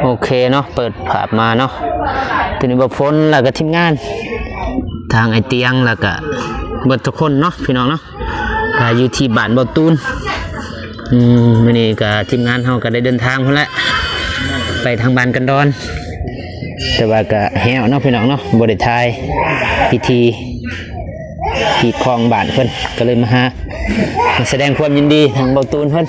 ໂອເຄເນາະ ເປີດພາບມາເນາະ ໂຕນີ້ບໍ່ຝົນ ແລ້ວກໍທີມງານ ທາງໄອ້ຕຽງ ແລ້ວກໍເບິດທຸກຄົນເນາະ ພີ່ນ້ອງເນາະ ກໍຢູ່ທີ່ບ້ານເບົາຕູນ. ອືມ ມື້ນີ້ກໍທີມງານເຮົາກໍໄດ້ເດີນທາງພຸ້ນແຫຼະ ໄປທາງບ້ານກັນດອນ ແຕ່ວ່າກໍແຫ້ວເນາະ ພີ່ນ້ອງເນາະ ບໍ່ໄດ້ຖ່າຍພິທີ ຮີດຄອງບ້ານເພິ່ນ ກໍເລີຍມາຫາ ມາສະແດງຄວາມຍິນດີທາງເບົາຕູນເພິ່ນ.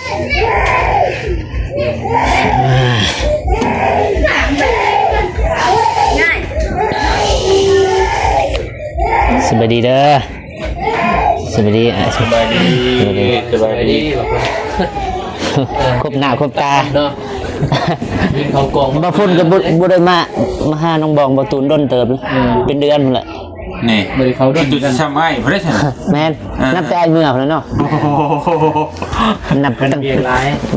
ສະບາຍດີເດີ ສະບາຍດີ ສະບາຍດີ ຄົບໜ້າຄົບຕາເນາະ ຍິງເຂົ້າກ້ອງ. ບ່າວຝົນກໍບໍ່ ບໍ່ໄດ້ມາ ມາຫານ້ອງບອງ ບ່າວຕູນດົນເຕີບ ເປັນເດືອນພຸ້ນແຫຼະ. ນີ້ ບໍ່ໄດ້ເຂົ້າດົນ ຈຸດຊ້ຳອ້າຍບໍ່ໄດ້ຊັ້ນ. ແມ່ນ ເອີ ນັບແຕ່ອ້າຍເມືອພຸ້ນແຫຼະເນາະ. ໂອ້ໂຫ ນັບຕັ້ງ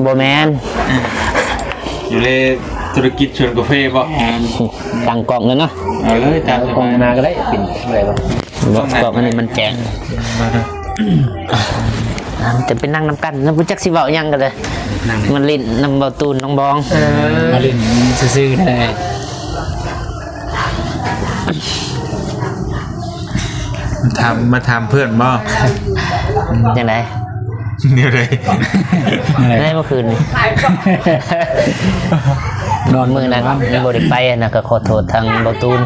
ບໍ່ແມ່ນ ຢູ່ໃນທຸລະກິດສວນກາເຟບໍ່? ແມ່ນ ຕັ້ງກ້ອງເລີຍເນາະ ເອົາເລີຍ ຕັ້ງກ້ອງໜ້າກໍໄດ້ ເປັນໄດ້ບໍ່? ບໍ່ ກ້ອງອັນນີ້ມັນແຈ້ງ ຈະໄປນັ່ງນຳກັນ ແລ້ວບໍ່ຈັກຊິເວົ້າຫຍັງກັນເລີຍ ມາຫຼິ້ນນຳບ່າວຕູນ ນ້ອງບອງ ເອີ ມາຫຼິ້ນຊື່ໆ ໄດ້ ມາຖາມ ມາຖາມເພື່ອນບໍ່? ຈັ່ງໃດ? ແນວໃດ? ໃນເມື່ອຄືນນີ້ ນອນມື້ນັ້ນບໍ່ໄດ້ໄປນະ ກໍຂໍໂທດທາງບ່າວຕູນ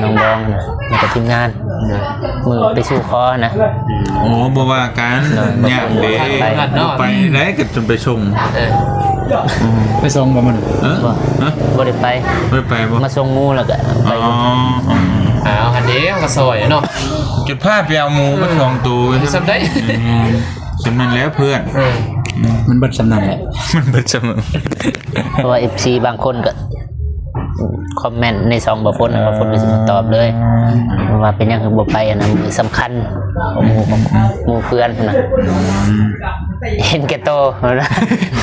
ນ້ອງບອງນະ ແລ້ວກໍທີມງານ ມື້ໄປສູ່ຂໍນະ. ໂອ້ ບໍ່ວ່າກັນ ຍາກເດ້ ບໍ່ໄປໄດ້ກໍຈົນໄປສົ່ງ. ເອີ ໄປສົ່ງບໍ່ມື້ນັ້ນ? ເອີ ບໍ່ ຮະ ບໍ່ໄດ້ໄປ ບໍ່ໄດ້ໄປບໍ່? ມາສົ່ງໝູ່ແລ້ວກໍໄປ. ອໍ ອ້າວ ຫັ້ນເດ້ ເຮົາກໍຊ່ອຍເນາະ ຈຸດພາໄປເອົາໝູ່ມາສອງໂຕ ສ່ຳໃດ ສ່ຳນັ້ນແຫຼະເພື່ອນ. ເອີ ມັນເບິດສ່ຳນັ້ນແຫຼະ ມັນເບິດສ່ຳນັ້ນ ເພາະວ່າເອັຟຊີບາງຄົນກໍຄອມເມັນໃນຊ່ອງບ່າວຝົນ ບ່າວຝົນກໍຊິມາຕອບເລີຍ ວ່າເປັນຫຍັງຄືບໍ່ໄປ ອັນນັ້ນມື້ສຳຄັນ ໝູ່ ໝູ່ເພື່ອນນະ ເຫັນແກ່ໂຕ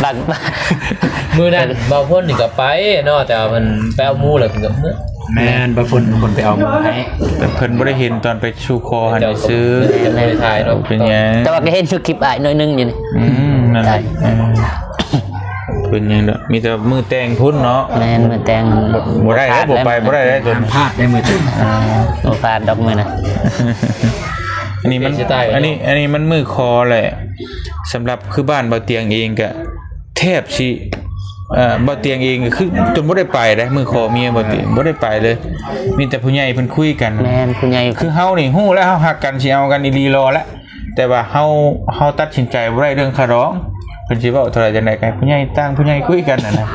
ບາງ ມື້ນັ້ນບ່າວຝົນນີ້ກໍໄປເນາະ ແຕ່ວ່າເພິ່ນໄປເອົາໝູ່ແລ້ວເພິ່ນກໍເມືອ. ແມ່ນ ບ່າວຝົນເປັນຄົນໄປເອົາໝູ່ໃຫ້ ແຕ່ເພິ່ນບໍ່ໄດ້ເຫັນຕອນໄປສູ່ຂໍຫັ້ນຊື່ ເຈົ້າກໍບໍ່ໄດ້ຖ່າຍເນາະ ເປັນຫຍັງ ແຕ່ວ່າກໍເຫັນຢູ່ຄລິບອ້າຍໜ້ອຍໜຶ່ງຢູ່ນີ້. ອືມ ນັ້ນແຫຼະ ເອີ ເປັນຫຍັງດອກ ມີແຕ່ມື້ແຕ່ງພຸ້ນເນາະ. ແມ່ນ ມື້ແຕ່ງ ບໍ່ ບໍ່ໄດ້ເດ້ ບໍ່ໄປບໍ່ໄດ້ເດ້ ຫ້າມພາດໄດ້ມື້ແຕ່ງ ອ່າ ບໍ່ພາດດອກມື້ນະ. ອັນນີ້ມັນ ອັນນີ້ ອັນນີ້ມັນມື້ຂໍແຫຼະ ສຳລັບຄືບ້ານບ່າວຕຽງເອງກະ ແທບຊິ ເອີ ບ່າວຕຽງເອງກໍຄືຈົນບໍ່ໄດ້ໄປເດ້ ມື້ຂໍເມຍບ່າວຕຽງ ບໍ່ໄດ້ໄປເລີຍ ມີແຕ່ຜູ້ໃຫຍ່ເພິ່ນຄຸຍກັນ. ແມ່ນ ຜູ້ໃຫຍ່ ຄືເຮົານີ້ຮູ້ແລ້ວ ເຮົາຮັກກັນ ຊິເອົາກັນອີ່ຫຼີຫຼໍ່ແລ້ວ ແຕ່ວ່າເຮົາ ເຮົາຕັດສິນໃຈບໍ່ໄດ້ເລື່ອງຄ່າດອງ ເພິ່ນຊິເວົ້າເທົ່າໃດຈັ່ງໃດກໍໃຫ້ຜູ້ໃຫຍ່ ຕ່າງຜູ້ໃຫຍ່ຄຸຍກັນຫັ້ນນະ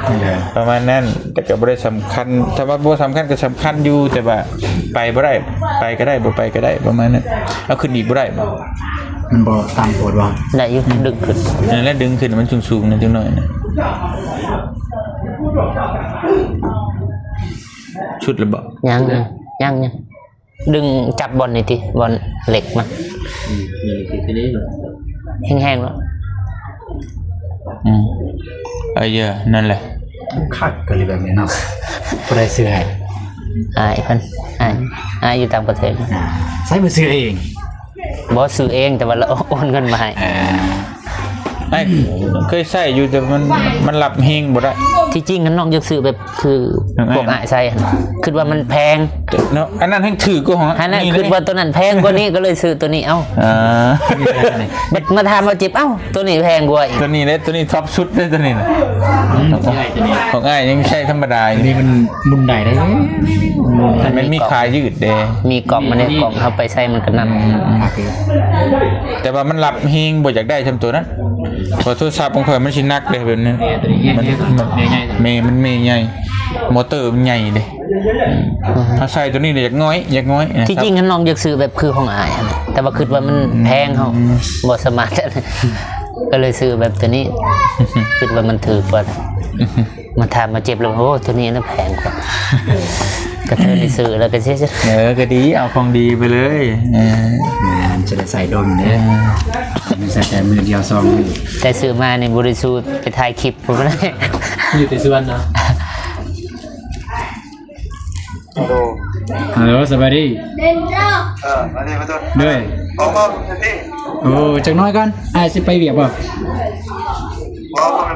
ປະມານນັ້ນ. ແຕ່ກໍບໍ່ໄດ້ສຳຄັນ ຖ້າວ່າບໍ່ສຳຄັນກໍສຳຄັນຢູ່ ແຕ່ວ່າໄປບໍ່ໄດ້ ໄປກໍໄດ້ ບໍ່ໄປກໍໄດ້ ປະມານນັ້ນ. ເອົາ ຂຶ້ນອີກບໍ່ໄດ້ບໍ່? ມັນບໍ່ຕ່ຳໂພດບໍ່? ໄດ້ຢູ່ ດຶງຂຶ້ນ ນັ້ນແຫຼະ ດຶງຂຶ້ນມັນສູງໆ ໜ້ອຍຈັກໜ້ອຍນະ. ສຸດແລ້ວບໍ່? ຍັງ ຍັງ ຍັງ ດຶງຈັບບ່ອນນີ້ຕິ ບ່ອນເຫຼັກມັນ ອືມ ນີ້ຄືຕົວນີ້ເນາະ ແຮງໆ ເນາະ. ອືມ ເອີ ນັ້ນແຫຼະ ຄັກກະລີແບບນີ້ເນາະ. ຜູ້ໃດຊື້ໃຫ້? ອ້າຍເພິ່ນ ອ້າຍ ອ້າຍຢູ່ຕ່າງປະເທດ. ອ່າ ໃຊ້ບໍ່ຊື້ເອງ? ບໍ່ ຊື້ເອງ ແຕ່ວ່າລາວໂອນເງິນມາໃຫ້. ເອີ ອ້າຍເຄີຍໃຊ້ຢູ່ ແຕ່ມັນ ມັນລັບແຮງບໍ່ໄດ້. ທີ່ຈິງຫັ້ນນ້ອງຢາກຊື້ແບບຄືພວກອ້າຍໃຊ້ຫັ້ນ ຄິດວ່າມັນແພງເນາະ. ອັນນັ້ນແຮງຖືກກວ່າຂອງ ຫັ້ນແຫຼະ ຄິດວ່າຕົວນັ້ນແພງກວ່ານີ້ ກໍເລີຍຊື້ຕົວນີ້ເອົາ. ອ່າ ບັດມາຖາມວ່າເຈັບ ເອົ້າ ຕົວນີ້ແພງກວ່າອີກ. ຕົວນີ້ເດ້ ຕົວນີ້ທັອບສຸດເດ້ ຕົວນີ້ນະ. ອືມ ຂອງອ້າຍຍັງໃຊ້ທຳມະດາຢູ່ ອັນນີ້ມັນໝຸນໄດ້ເດ້ ມັນມີຂາຍຢືດເດ້ ມີກ່ອງ ມັນໃນກ່ອງ ເຮົາໄປໃສ່ມັນກໍນັບ. ອືມ ແຕ່ວ່າມັນລັບແຮງ ບໍ່ຢາກໄດ້ຊ່ຳຕົວນັ້ນ ເພາະໂທລະສັບຂອງຂ້ອຍມັນຊິໜັກເດ້ແບບນີ້. ແມ່ຕົວນີ້ແຮງ ມັນ ແມ່ໃຫຍ່ ແມ່ມັນແມ່ໃຫຍ່ ມໍເຕີມັນໃຫຍ່ເດ້. ອືມ ຖ້າໃສ່ຕົວນີ້ລະຢາກງ່ອຍ ຢາກງ່ອຍນະ. ທີ່ຈິງຫັ້ນນ້ອງຢາກຊື້ແບບຄືຂອງອ້າຍຫັ້ນ ແຕ່ວ່າຄິດວ່າມັນແພງ ເຮົາ ອືມ ບໍ່ສາມາດ ກໍເລີຍຊື້ແບບຕົວນີ້ ຄິດວ່າມັນຖືກກວ່າ. ມາຖາມມາເຈັບແລ້ວ ໂອ້ ຕົວນີ້ນະແພງກວ່າ ກໍເລີຍໄດ້ຊື້ແລ້ວກໍຊິ ເອີ ກໍດີ ເອົາຂອງດີໄປເລີຍ. ເອີ ແມ່ນ ຈະໄດ້ໃສ່ດົນເດ້ ເອີ ໃສ່ແຕ່ມື້ດຽວສອງມື້. ແຕ່ຊື້ມານີ້ບໍ່ໄດ້ສູ້ໄປຖ່າຍຄລິບ ບໍ່ໄດ້ ຢູ່ແຕ່ສວນເນາະ. ຮັລໂຫຼ ຮັລໂຫຼ ສະບາຍດີ. ເອີ ມາດີມາໂຕ ເດີ ອອກມາ. ໂອ້ ຈັກໜ້ອຍກ່ອນ ອ້າຍຊິໄປວຽກບໍ່? ບໍ່ ບໍ່ໄປ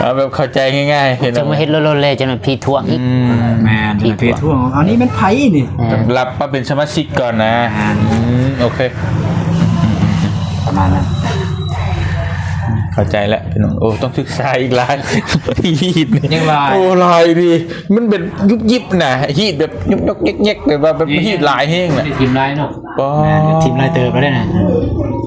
ເອົາແບບເຂົ້າໃຈງ່າຍໆ ຈັ່ງມາເຮັດໂລດໆ ແລ້ວຈັ່ງນັ້ນຜີທວງອີກ ອືມ ແມ່ນ ຜີທວງ ເອົານີ້ແມ່ນໃຜນີ້ ແມ່ນ ຮັບມາເປັນສະມາຊິກກ່ອນນະ ແມ່ນ ອືມ ໂອເຄ ປະມານນັ້ນ ເຂົ້າໃຈແລ້ວພີ່ນ້ອງ ໂອ້ ຕ້ອງສຶກສາອີກຫຼາຍ ຮີດນີ້ ຍັງຫຼາຍ ໂອ້ ຫຼາຍດີ ມັນເປັນຍຸບຢິບນະ ຮີດແບບຍຸກໆແຍກໆ ແບບວ່າແບບ ແມ່ນ ຮີດຫຼາຍແຮງນະ ໄດ້ຖິ້ມຫຼາຍເນາະ ປາດ ແມ່ນ ຖິ້ມຫຼາຍເຕີບແລ້ວເດ້ນະ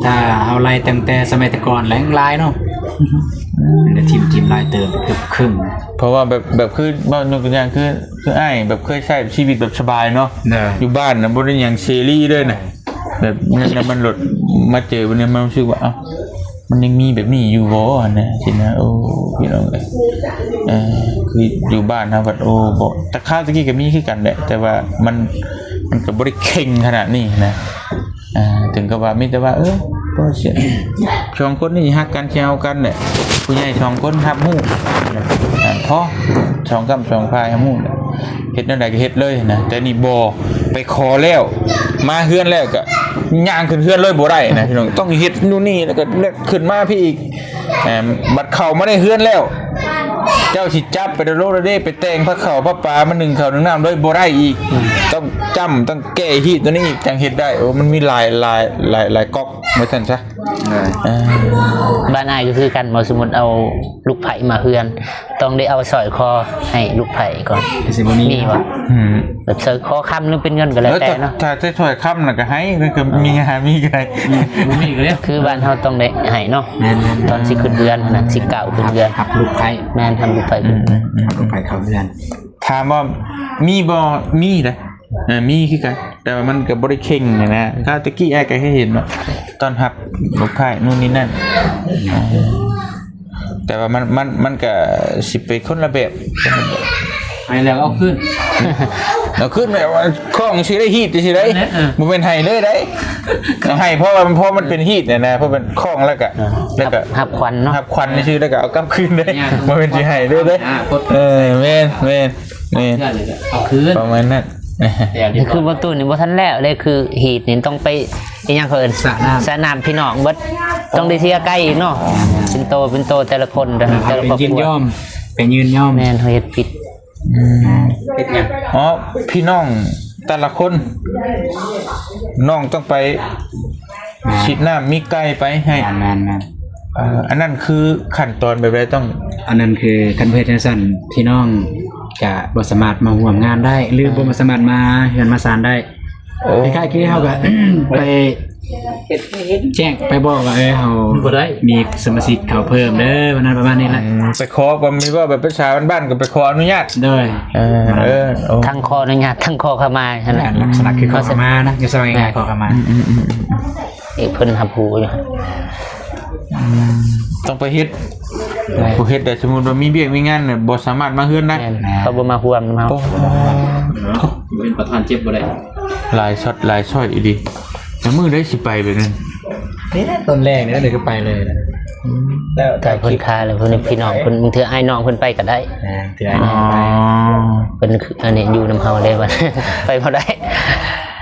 ຖ້າເຮົາໄລ່ຕັ້ງແຕ່ສະໄໝແຕ່ກ່ອນແລ້ວຍັງຫຼາຍເນາະ ອືມ ໄດ້ຖິ້ມ ຖິ້ມຫຼາຍເຕີບ ເກືອບເຄິ່ງ ເພາະວ່າແບບ ແບບຄືເວົ້າຍົກຕົວຢ່າງຄື ຄືອ້າຍແບບເຄີຍໃຊ້ຊີວິດແບບສະບາຍເນາະ ເອີ ຢູ່ບ້ານນະບໍ່ໄດ້ຫຍັງເສລີເລີຍນະ ແບບນັ້ນນະ ມັນໂລດມາເຈີບັດນີ້ ມັນຮູ້ສຶກວ່າ ເອົ້າ ມັນຍັງມີແບບນີ້ຢູ່ບໍ່ຫັ້ນນະ ຊີ້ນະ ໂອ້ ພີ່ນ້ອງເອີຍ ເອີ ຄືຢູ່ບ້ານເຮົາບັດ ໂອ້ ບໍ່ ແຕ່ຄາວແຕ່ກີ້ກໍມີຄືກັນແຫຼະ ແຕ່ວ່າມັນ ມັນກໍບໍ່ໄດ້ເຄັ່ງຂະໜາດນີ້ນະ ອ່າ ເຖິງກັບວ່າມີແຕ່ວ່າ ເອີ ກໍຊິ ສອງຄົນນີ້ຮັກກັນ ຊິເອົາກັນແຫຼະ ຜູ້ໃຫຍ່ສອງຄົນຮັບຮູ້ ອ່າ ພໍ ສອງກ້ຳສອງພາຍຮັບຮູ້ ເຮັດແນວໃດກໍເຮັດເລີຍນະ ແຕ່ນີ້ບໍ່ ໄປຂໍແລ້ວ ມາເຮືອນແລ້ວກໍຍ່າງຂຶ້ນເຮືອນເລີຍບໍ່ໄດ້ນະ ພີ່ນ້ອງ ຕ້ອງເຮັດຢູ່ນີ້ ແລ້ວກໍຂຶ້ນມາພີ້ອີກ ອ່າ ບັດເຂົ້າມາໃນເຮືອນແລ້ວ ເຈົ້າຊິຈັບໄປດະໂລດະເດ ໄປແຕ່ງພາເຂົ້າພາປາມາໜຶ້ງເຂົ້າໜຶ້ງນ້ຳເລີຍບໍ່ໄດ້ອີກ ອືມ ຕ້ອງຈ້ຳ ຕ້ອງແກ້ຮີດຕົວນີ້ອີກ ຈັ່ງເຮັດໄດ້ ໂອ້ ມັນມີຫຼາຍ ຫຼາຍ ຫຼາຍ ຫຼາຍກອກ ວ່າຊັ້ນຊະ ເອີ ບ້ານອ້າຍກໍຄືກັນບໍ່ ສົມມຸດເອົາລູກໃພ້ມາເຮືອນ ຕ້ອງໄດ້ເອົາສ້ອຍຄໍໃຫ້ລູກໃພ້ກ່ອນ ຄືຊິບໍ່ມີ ມີບໍ່? ອືມ ແບບສ້ອຍຄໍຄຳ ຫຼືເປັນເງິນກໍແລ້ວແຕ່ເນາະ ເອີ ຖ້າ ຖ້າໄດ້ຖ້ອຍຄຳນະກໍໃຫ້ ກໍມີ ຫາມີກໍໄດ້ ອືມ ບໍ່ມີກໍແລ້ວ ຄືບ້ານເຮົາຕ້ອງໄດ້ໃຫ້ເນາະ ແມ່ນໆ ຕອນຊິຂຶ້ນເຮືອນຫັ້ນນະ ຊິກ້າວຂຶ້ນເຮືອນ ຮັບລູກໃພ້ ແມ່ນ ຮັບລູກໃພ້ ອືມ ອືມ ອືມ ຮັບລູກໃພ້ເຂົ້າເຮືອນ ຖາມວ່າມີບໍ່? ມີເດ້ ເອີ ມີຄືກັນ ແຕ່ວ່າມັນກໍບໍ່ໄດ້ເຄັ່ງນະ ຄາວແຕ່ກີ້ອ້າຍກໍເຄີຍເຫັນເນາະ ຕ້ອນຮັບລູກໃພ້ ໂນ່ນນີ້ນັ້ນ ເອີ ແຕ່ວ່າມັນ ມັນ ມັນກະຊິເປັນຄົນລະແບບ ໃຫ້ແລ້ວເອົາຄືນ ເອົາຄືນແບບວ່າຂອງຊິໄດ້ຮີດຊິໄດ້ ແມ່ນແຫຼະ ເອີ ບໍ່ແມ່ນໃຫ້ເລີຍໄດ໋ ໃຫ້ເພາະວ່າ ເພາະມັນເປັນຮີດນະ ເພາະເປັນຂອງແລ້ວກະ ເອີ ແລ້ວກະຮັບຂວັນເນາະ ຮັບຂວັນຊື່ໆ ແລ້ວກະເອົາກັບຄືນໄດ້ ບໍ່ແມ່ນຊິໃຫ້ເລີຍໄດ໋ ເອີ ແມ່ນ ແມ່ນ ແມ່ນ ເອົາຄືນ ປະມານນັ້ນ ແຕ່ ຄືບໍ່ຕູ້ນີ້ບໍ່ທັນແລ້ວເດ້ ຄືຮີດນີ້ຕ້ອງໄປ ອີຫຍັງເຂົາເອີ້ນ ສະນ້ຳ ສະນ້ຳພີ່ນ້ອງເບິດ ຕ້ອງໄດ້ເສຍໄກ່ອີກເນາະ ເປັນໂຕ ເປັນໂຕແຕ່ລະຄົນ ແຕ່ລະຄອບຄົວ ໄປຍິນຍອມ ໄປຍິນຍອມ ແມ່ນ ເຮົາເຮັດຜິດ ອືມ ເຮັດຫຍັງ? ອໍ ພີ່ນ້ອງແຕ່ລະຄົນ ນ້ອງຕ້ອງໄປ ແມ່ນ ສີດນ້ຳ ມີໄກ່ໄປໃຫ້ ແມ່ນໆໆ ເອີ ອັນນັ້ນຄືຂັ້ນຕອນແບບໃດ? ຕ້ອງ ອັນນັ້ນຄືຄັນບໍ່ເຮັດຈັ່ງຊັ້ນ ພີ່ນ້ອງຈະບໍ່ສາມາດມາຮ່ວມງານໄດ້ ຫຼື ອືມ ບໍ່ສາມາດມາເຮືອນມາຊານໄດ້ ໂອ້ ຄ້າຍໆຄືເຮົາກໍໄປ ເຮັດໃຫ້ເຫັນ ແຈ້ງໄປບອກວ່າ ເອີ ເຮົາບໍ່ໄດ້ ມີສະມາຊິກເຂົ້າເພີ່ມເດີ ປະມານ ປະມານນີ້ແຫຼະ ອືມ ໄປຂໍ ກໍມີເວົ້າແບບພາສາບ້ານໆ ກໍໄປຂໍອະນຸຍາດ ໂດຍ ເອີ ເອີ ໂອ້ ທັງຂໍອະນຸຍາດ ທັງຂໍຂະມາຫັ້ນແຫຼະ ແມ່ນ ລັກສະນະຄືຂໍຂະມານະ ແມ່ນ ຢູ່ຊອຍງ່າຍ ຂໍຂະມາ ອືມ ເອີ ເພິ່ນຮັບຮູ້ຢູ່ ອືມ ຕ້ອງໄປເຮັດ ຜູ້ເຮັດໄດ້ ສົມມຸດວ່າມີວຽກມີງານ ບໍ່ສາມາດມາເຮືອນໄດ້ ແມ່ນ ເຂົາບໍ່ມາຮ່ວມນຳເຮົາ. ໂອ້ ເປັນປະທານເຈັບບໍ່ໄດ້ ຫຼາຍຊັອດຫຼາຍຊ້ອຍອີ່ຫຼີ. ແລ້ວມື້ໃດຊິໄປແບບນັ້ນ? ນີ້ແຫຼະ ຕອນແລກນີ້ ກໍໄປເລີຍນະ. ອືມ ແລ້ວ ຖ້າເພິ່ນຄາ ແລ້ວເພິ່ນ ພີ່ນ້ອງເພິ່ນ ບາງເທື່ອອ້າຍນ້ອງເພິ່ນໄປກໍໄດ້. ແມ່ນ ເທື່ອອ້າຍນ້ອງໄປ ອໍ ເພິ່ນຄືອັນນີ້ຢູ່ນຳເຮົາເລີຍ ວ່າໄປບໍ່ໄດ້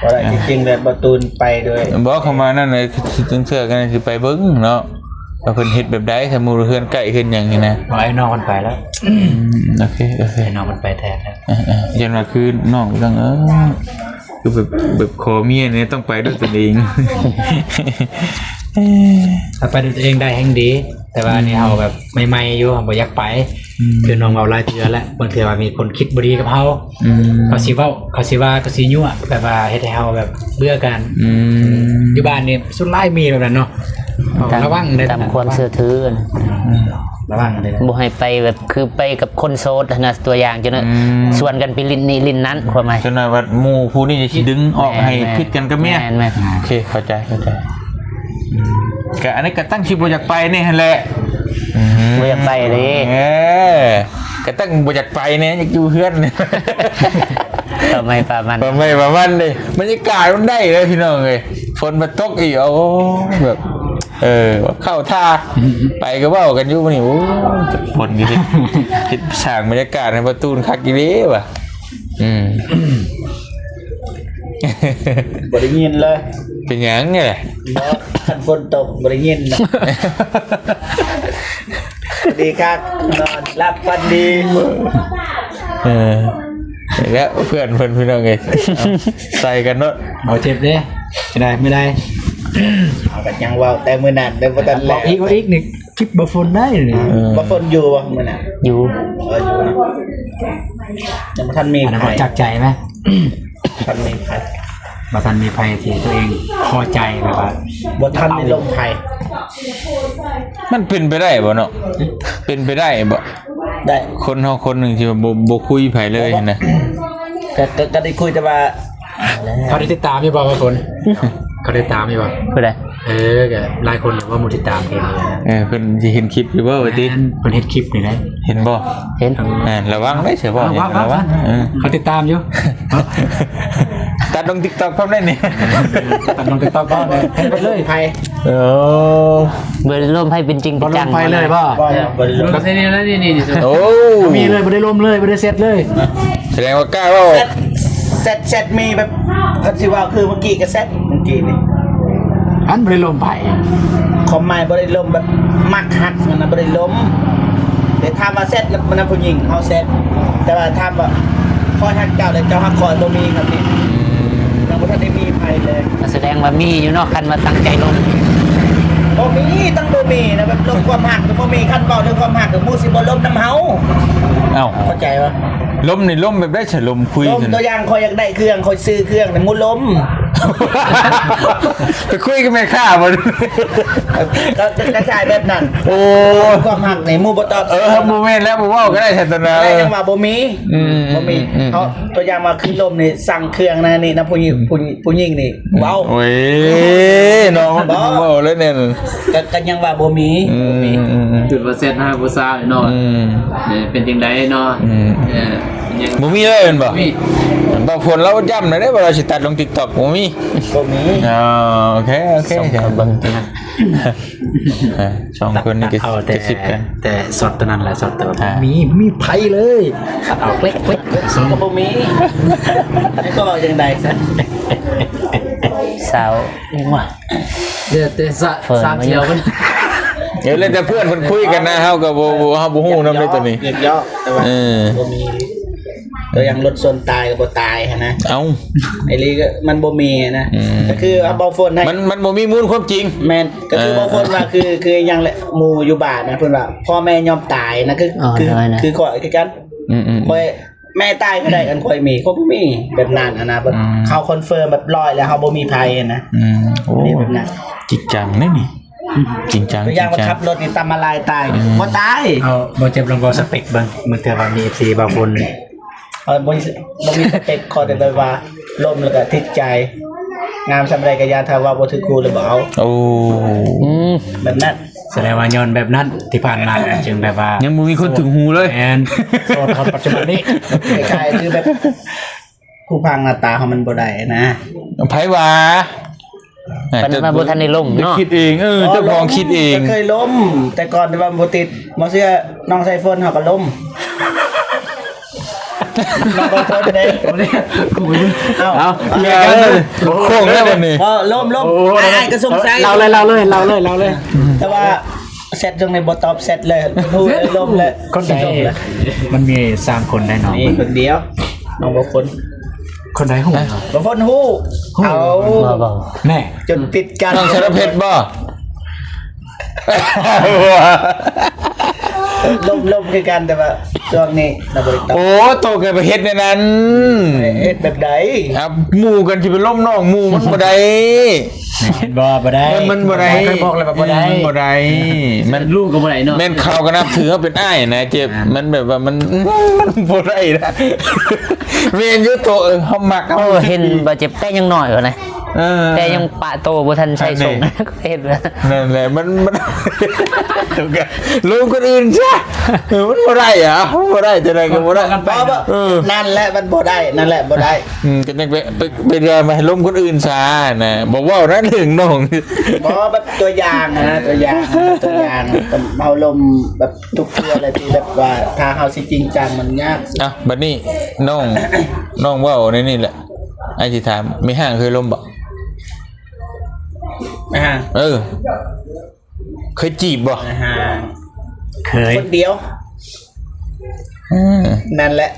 ບໍ່ໄດ້. ທີ່ຈິງແບບບໍ່ຕູນໄປດ້ວຍ ບໍ່ ເຂົ້າມານັ້ນນະ ຊິເທື່ອກັນຊິໄປເບິ່ງເນາະ ວ່າເພິ່ນເຮັດແບບໃດ ຖ້າໝູ່ເຮືອນໃກ້ເຮືອນຫຍັງນີ້ນະ. ບໍ່ ອ້າຍນ້ອງເພິ່ນໄປແລ້ວ. ອືມ ໂອເຄ ໂອເຄ ອ້າຍນ້ອງເພິ່ນໄປແທນແລ້ວ. ເອີໆ ຢ້ານວ່າຄືນ້ອງຈັ່ງ ເອີ ຄືແບບ ແບບຂໍເມຍນີ້ຕ້ອງໄປດ້ວຍຕົນເອງ. ຖ້າໄປດ້ວຍຕົນເອງໄດ້ແຮ່ງດີ ແຕ່ວ່າອັນນີ້ ອືມ ເຮົາແບບໃໝ່ໆຢູ່ ເຮົາບໍ່ຢາກໄປ. ອືມ ຄືນ້ອງເວົ້າຫຼາຍເທື່ອແລ້ວ ບາງເທື່ອວ່າມີຄົນຄິດບໍ່ດີກັບເຮົາ ອືມ ເຂົາຊິເວົ້າ ເຂົາຊິວ່າ ເຂົາຊິຍົວະ ແບບວ່າເຮັດໃຫ້ເຮົາແບບເບື່ອກັນ. ອືມ ຢູ່ບ້ານນີ້ສ່ວນຫຼາຍມີແບບນັ້ນເນາະ. ຕາມ ລະວັງເດີ ຕາມຄວາມເຊື່ອຖື. ອືມ ລະວັງເດີ ບໍ່ໃຫ້ໄປແບບ ຄືໄປກັບຄົນໂສດຫັ້ນນະ ຕົວຢ່າງຈັ່ງນັ້ນ ອືມ ຊວນກັນໄປຫຼິ້ນນີ້ຫຼິ້ນນັ້ນ ຄວາມໝາຍ ຈົນວ່າໝູ່ຜູ້ນີ້ຊິດຶງອອກ ແມ່ນ ໃຫ້ ແມ່ນ ຜິດກັນກັບເມຍ. ແມ່ນໆ ໂອເຄ ເຂົ້າໃຈ ເຂົ້າໃຈ. ອືມ ກະອັນນີ້ກະຕັ້ງຊິບໍ່ຢາກໄປແນ່ຫັ້ນແຫຼະ. ອືມ ບໍ່ຢາກໄປເດ້. ເອີ ກະຕັ້ງບໍ່ຢາກໄປແນ່ ຢາກຢູ່ເຮືອນ. ປະໄໝປະມັນ ປະໄໝປະມັນເດ້. ບັນຍາກາດມັນໄດ້ເດ້ພີ່ນ້ອງເອີຍ ຝົນມາຕົກອີກ ໂອ້ ແບບ ເອີ ເຂົ້າທ່າ ໄປກໍເວົ້າກັນຢູ່ມື້ນີ້. ໂອ້ ຝົນຢູ່ເຮັດ ເຮັດສ້າງບັນຍາກາດໃຫ້ປະຕູນຄັກອີ່ເດ້ວ່າ. ອືມ ບໍ່ໄດ້ຍິນເລີຍ. ເປັນຫຍັງນີ້ແຫຼະ? ບໍ່ ຄັນຝົນຕົກບໍ່ໄດ້ຍິນ. ດີຄັກ ນອນຫຼັບຝັນດີ. ເອີ ແລ້ວເພື່ອນເພິ່ນ ພີ່ນ້ອງເອີຍ ໃສ່ກັນເນາະ. ບໍ່ເຈັບເດ້ ໄດ້ ໄດ້ ເຮົາກໍຍັງເວົ້າແຕ່ມື້ນັ້ນເດ້ ບໍ່ທັນແລ້ວ. ເວົ້າອີກ ເວົ້າອີກນີ້ ຄລິບບໍ່ຝົນໄດ້ນີ້. ເອີ ບໍ່ຝົນຢູ່ບໍ່ມື້ນັ້ນ? ຢູ່ ເອີ ຢູ່ນະ. ຍັງບໍ່ທັນມີ ອັນນັ້ນ ໃຜ ຈາກໃຈໄໝ? ບໍ່ທັນມີໃຜ ບໍ່ທັນມີໃຜທີ່ຕົວເອງພໍໃຈ ແບບວ່າບໍ່ທັນມີລົມໃຜ. ມັນເປັນໄປໄດ້ບໍ່ເນາະ? ເປັນໄປໄດ້ບໍ່? ໄດ້ ຄົນເຮົາຄົນໜຶ່ງທີ່ວ່າບໍ່ ບໍ່ຄຸຍໃຜເລີຍຫັ້ນນະ. ກໍ ກໍ ກໍໄດ້ຄຸຍ ແຕ່ວ່າ ເຂົາໄດ້ຕິດຕາມຢູ່ບໍ່ວ່າຄົນ ເຂົາໄດ້ຕາມຢູ່ບໍ່? ຜູ້ໃດ? ເອີ ກໍຫຼາຍຄົນວ່າໝູ່ຕິດຕາມເພິ່ນ. ເອີ ເພິ່ນຊິເຫັນຄລິບຢູ່ບໍ່ວ່າຕິ? ແມ່ນ ເພິ່ນເຮັດຄລິບນີ້ນະ. ເຫັນບໍ່? ເຫັນ. ອ່າ ລະວັງເດ້ ເຊື່ອບໍ່? ລະວັງ ລະວັງ. ເອີ ເຂົາຕິດຕາມຢູ່. ຕັດລົງ TikTok ພ້ອມໄດ້ນີ້. ຕັດລົງ TikTok ພ້ອມເລີຍ ເຫັນເບິດເລີຍ. ໂອ້ ບໍ່ໄດ້ລົມໃຜເປັນຈິງເປັນຈັງ ບໍ່ລົມໃຜເລີຍບໍ່? ບໍ່ ບໍ່ໄດ້ລົມ. ໂອ້ ບໍ່ມີເລີຍ ບໍ່ໄດ້ລົມເລີຍ ບໍ່ໄດ້ເຊັດເລີຍ. ສະແດງວ່າກ້າເວົ້າ. ແຊັດ ແຊັດ ແຊັດມີແບບ ຄັນຊິເວົ້າຄືເມື່ອກີ້ກໍແຊັດ ເມື່ອກີ້ນີ້ ອັນບໍ່ໄດ້ລົມໃຜ ຄວາມໝາຍບໍ່ໄດ້ລົມແບບມັກຮັກຫັ້ນນະ ບໍ່ໄດ້ລົມ. ແຕ່ຖາມວ່າແຊັດນຳ ນຳຜູ້ຍິງ ເຮົາແຊັດ ແຕ່ວ່າຖາມວ່າຂ້ອຍຮັກເຈົ້າ ແລະ ເຈົ້າຮັກຂ້ອຍ ບໍ່ມີຄຳນີ້. ອືມ ຍັງບໍ່ທັນໄດ້ມີໃຜເລີຍ. ສະແດງວ່າມີຢູ່ເນາະ ຄັນວ່າຕັ້ງໃຈລົມ. ບໍ່ມີ ຕັ້ງບໍ່ມີນະ ແບບລົມຄວາມຮັກກໍບໍ່ມີ. ຄັນເວົ້າເລື່ອງຄວາມຮັກກໍໝູ່ຊິບໍ່ລົມນຳເຮົາ. ເອົ້າ ເຂົ້າໃຈບໍ່? ລົມນີ້ລົມແບບໃດ? ສະລົມຄຸຍ ລົມ ຕົວຢ່າງ ຂ້ອຍຢາກໄດ້ເຄື່ອງ ຂ້ອຍຊື້ເຄື່ອງໃຫ້ໝູ່ລົມ. ໄປຄຸຍກັບແມ່ຄ້າບໍ່? ກໍ ກໍ ກໍໃຊ້ແບບນັ້ນ. ໂອ້ ຄວາມຮັກນີ້ໝູ່ບໍ່ຕອບ. ເອີ ບໍ່ແມ່ນແລ້ວ ບໍ່ເວົ້າກໍໄດ້ຊັ້ນນະ. ແລ້ວຍັງວ່າບໍ່ມີ. ອືມ ບໍ່ມີ. ອືມ ເອົາຕົວຢ່າງວ່າຄືລົມນີ້ ສັ່ງເຄື່ອງນະ ນີ້ນະ ຜູ້ຍິງ ອືມ ຜູ້ ຜູ້ຍິງນີ້ ເວົ້າ. ໂອ້ຍ ນ້ອງ ບໍ່ ເວົ້າແລ້ວແນ່ນ. ກໍ ກໍຍັງວ່າບໍ່ມີ. ອືມ ບໍ່ມີ. ອືມ ອືມ ຄິດວ່າແຊັດຫາຜູ້ສາວເນາະ. ອືມ ເອີ ເປັນຈັ່ງໃດເນາະ? ອືມ ເອີ ຍັງບໍ່ມີເລີຍແມ່ນບໍ່? ມີ. ບ່າວຝົນລາວຢ້ຳແລ້ວເດ້ ວ່າລາວຊິຕັດລົງ TikTok ບໍ່ມີ. ບໍ່ມີ. ອໍ ໂອເຄ ໂອເຄ ສົ່ງເຂົາເບິ່ງນະ. ອ່າ ສອງຄົນນີ້ກໍ ຕັດເອົາແຕ່ ກະຊິບກັນ ແຕ່ຊັອດຕົວນັ້ນແຫຼະ ຊັອດຕົວ ອ່າ ມີ ມີໃຜເລີຍ ຕັດເອົາເກລັກໆ ກໍບໍ່ມີ. ໃຫ້ກໍເວົ້າຈັ່ງໃດຊັ້ນ? ສາວ ຍັງວ່າ ເອີ ແຕ່ສາ ສາມສຽວມັນ ເອີ ແລ້ວແຕ່ເພື່ອນເພິ່ນຄຸຍກັນນະ ເຮົາກໍບໍ່ ບໍ່ ເຮົາບໍ່ຮູ້ນຳເດ້ຕົວນີ້. ເອີ ບໍ່ມີ. ຕົວຢ່າງລົດຊົນຕາຍກໍບໍ່ຕາຍຫັ້ນນະ. ເອົ້າ ອີ່ຫຼີກໍມັນບໍ່ມີນະ. ອືມ ກໍຄືເວົ້າຝົນໃຫ້ ມັນ ມັນບໍ່ມີມູນຄວາມຈິງ. ແມ່ນ ກໍຄື ເອີ ເວົ້າຝົນວ່າ ຄື ຄືຫຍັງແຫຼະ ໝູ່ຢູ່ບ້ານນະ ເພິ່ນວ່າພໍ່ແມ່ຍອມຕາຍນະ ຄື ອໍ ຄື ຄືຂ້ອຍຄືກັນ. ອືມໆ ຂ້ອຍ ແມ່ຕາຍຄືໃດ ອັນຂ້ອຍມີ ຂ້ອຍບໍ່ມີ ແບບນັ້ນຫັ້ນນະ. ອືມ ເຂົາຄອນເຟີມແບບຮ້ອຍແລ້ວ ເຮົາບໍ່ມີໃຜຫັ້ນນະ. ອືມ ໂອ້ ແບບນັ້ນ ຈິງຈັງເດ້ນີ້. ຈິງຈັງ ຕົວຢ່າງວ່າ ຈິງຈັງ ຂັບລົດນີ້ຕຳມາລາຍຕາຍ ອືມ ບໍ່ຕາຍ. ເອົາ ບໍ່ເຈັບລອງເວົ້າສະເປັກເບິ່ງ ມື້ເທື່ອວ່າມີເອັຟຊີບ່າວຝົນນີ້. ເອີ ບໍ່ມີ ບໍ່ມີສະເປັກ ຂໍແຕ່ແບບວ່າລົມແລ້ວກໍຖືກໃຈ ງາມສ່ຳໃດກໍຢ່າ ຖ້າເວົ້າບໍ່ຖືກຄູ່ແລ້ວບໍ່ເອົາ. ໂອ້ ອືມ ແບບນັ້ນ. ສະແດງວ່າຍ້ອນແບບນັ້ນ ທີ່ຜ່ານມາຈຶ່ງແບບວ່າ ຍັງບໍ່ມີຄົນຖືກຫູເລີຍ. ແມ່ນ ໂສດຮອດປັດຈຸບັນນີ້. ຄ້າຍໆຄືແບບ ຜູ້ຟັງໜ້າຕາເຮົາມັນບໍ່ໄດ້ນະ. ໃຜວ່າ? ເພິ່ນວ່າບໍ່ທັນໄດ້ລົມເນາະ. ຄິດເອງ ເອີ ເຈົ້າຂອງຄິດເອງ. ເຄີຍລົມ ແຕ່ກ່ອນ ແຕ່ວ່າບໍ່ຕິດ. ບໍ່ເຊື່ອ ນ້ອງສາຍຝົນເຮົາກໍລົມ. ນ້ອງສາຍຝົນເດ້. ເອົາ ເອົາ ເອົາ ໂຄ້ງແລ້ວບັດນີ້. ເອີ ລົມ ລົມ. ໂອ້ ອ້າຍ ອ້າຍກໍສົງໄສ. ເລົ່າເລີຍ ເລົ່າເລີຍ ເລົ່າເລີຍ ເລົ່າເລີຍ. ແຕ່ວ່າ ແຊັດຈັ່ງໃດບໍ່ຕອບແຊັດເລີຍ ຮູ້ເລີຍ ລົມເລີຍ. ຄົນໃດ? ມັນມີສາມຄົນໄດ໋ນ້ອງ. ມີຄົນດຽວ ນ້ອງບໍ່ຄົນ. ຄົນໃດຮູ້? ບໍ່ຄົນຮູ້. ເອົາ ແນ່ ຈົນປິດກັນ. ນ້ອງສາລະເພັດບໍ່? ລົມ ລົມຄືກັນ ແຕ່ວ່າຊ່ວງນີ້ລາວບໍ່ໄດ້ຕອບ. ໂອ້ ໂຕກໍໄປເຮັດແນວນັ້ນ. ເຮັດແບບໃດ? ຫາໝູ່ກັນຊິໄປລົມນ້ອງໝູ່ ມັນບໍ່ໄດ້. ແມ່ນບໍ່? ບໍ່ໄດ້. ມັນບໍ່ໄດ້. ເຄີຍບອກແລ້ວວ່າບໍ່ໄດ້. ອືມ ມັນບໍ່ໄດ້. ມັນ ລູກກໍບໍ່ໄດ້ເນາະ. ແມ່ນເຂົາກໍນັບຖືເຮົາເປັນອ້າຍນະ ເຈັບ. ອ່າ ມັນແບບວ່າມັນ ມັນບໍ່ໄດ້ນະ. ແມ່ນຢູ່ໂຕ ເອີ ເຮົາມັກ ເຮົາ ເອີ ເຫັນບໍ່ເຈັບແຕ່ຍັງນ້ອຍພຸ້ນນະ. ເອີ ແຕ່ຍັງປະໂຕບໍ່ທັນໃສ່ຊົງ ອັນນີ້ ເຫັນ. ນັ້ນແຫຼະ ມັນ ມັນ ລົມຄົນອື່ນຊະ. ເອີ ມັນບໍ່ໄດ້ອະ ບໍ່ໄດ້ ຈັ່ງໃດກໍບໍ່ໄດ້. ເອີ ນັ້ນແຫຼະ ມັນບໍ່ໄດ້ ນັ້ນແຫຼະ ບໍ່ໄດ້. ອືມ ກໍຍັງໄປ ໄປ ໄປເລື່ອຍມາໃຫ້ລົມຄົນອື່ນຊະນະ. ບໍ່ເວົ້ານະເລື່ອງນ້ອງ. ບໍ່ ແບບຕົວຢ່າງນະ ຕົວຢ່າງ ຕົວຢ່າງ. ເຮົາລົມແບບທຸກເທື່ອແຫຼະ ທີ່ແບບວ່າຖ້າເຮົາຊິຈິງຈັງມັນຍາກ. ອ່ະ ບັດນີ້ນ້ອງ ນ້ອງເວົ້າໃນນີ້ແຫຼະ ອ້າຍຊິຖາມ ແມ່ຮ້າງເຄີຍລົມບໍ່? ແມ່ຮ້າງ? ເອີ ເຄີຍຈີບບໍ່? ແມ່ຮ້າງ ເຄີຍ ຄົນດຽວ. ອືມ ນັ້ນແຫຼະ.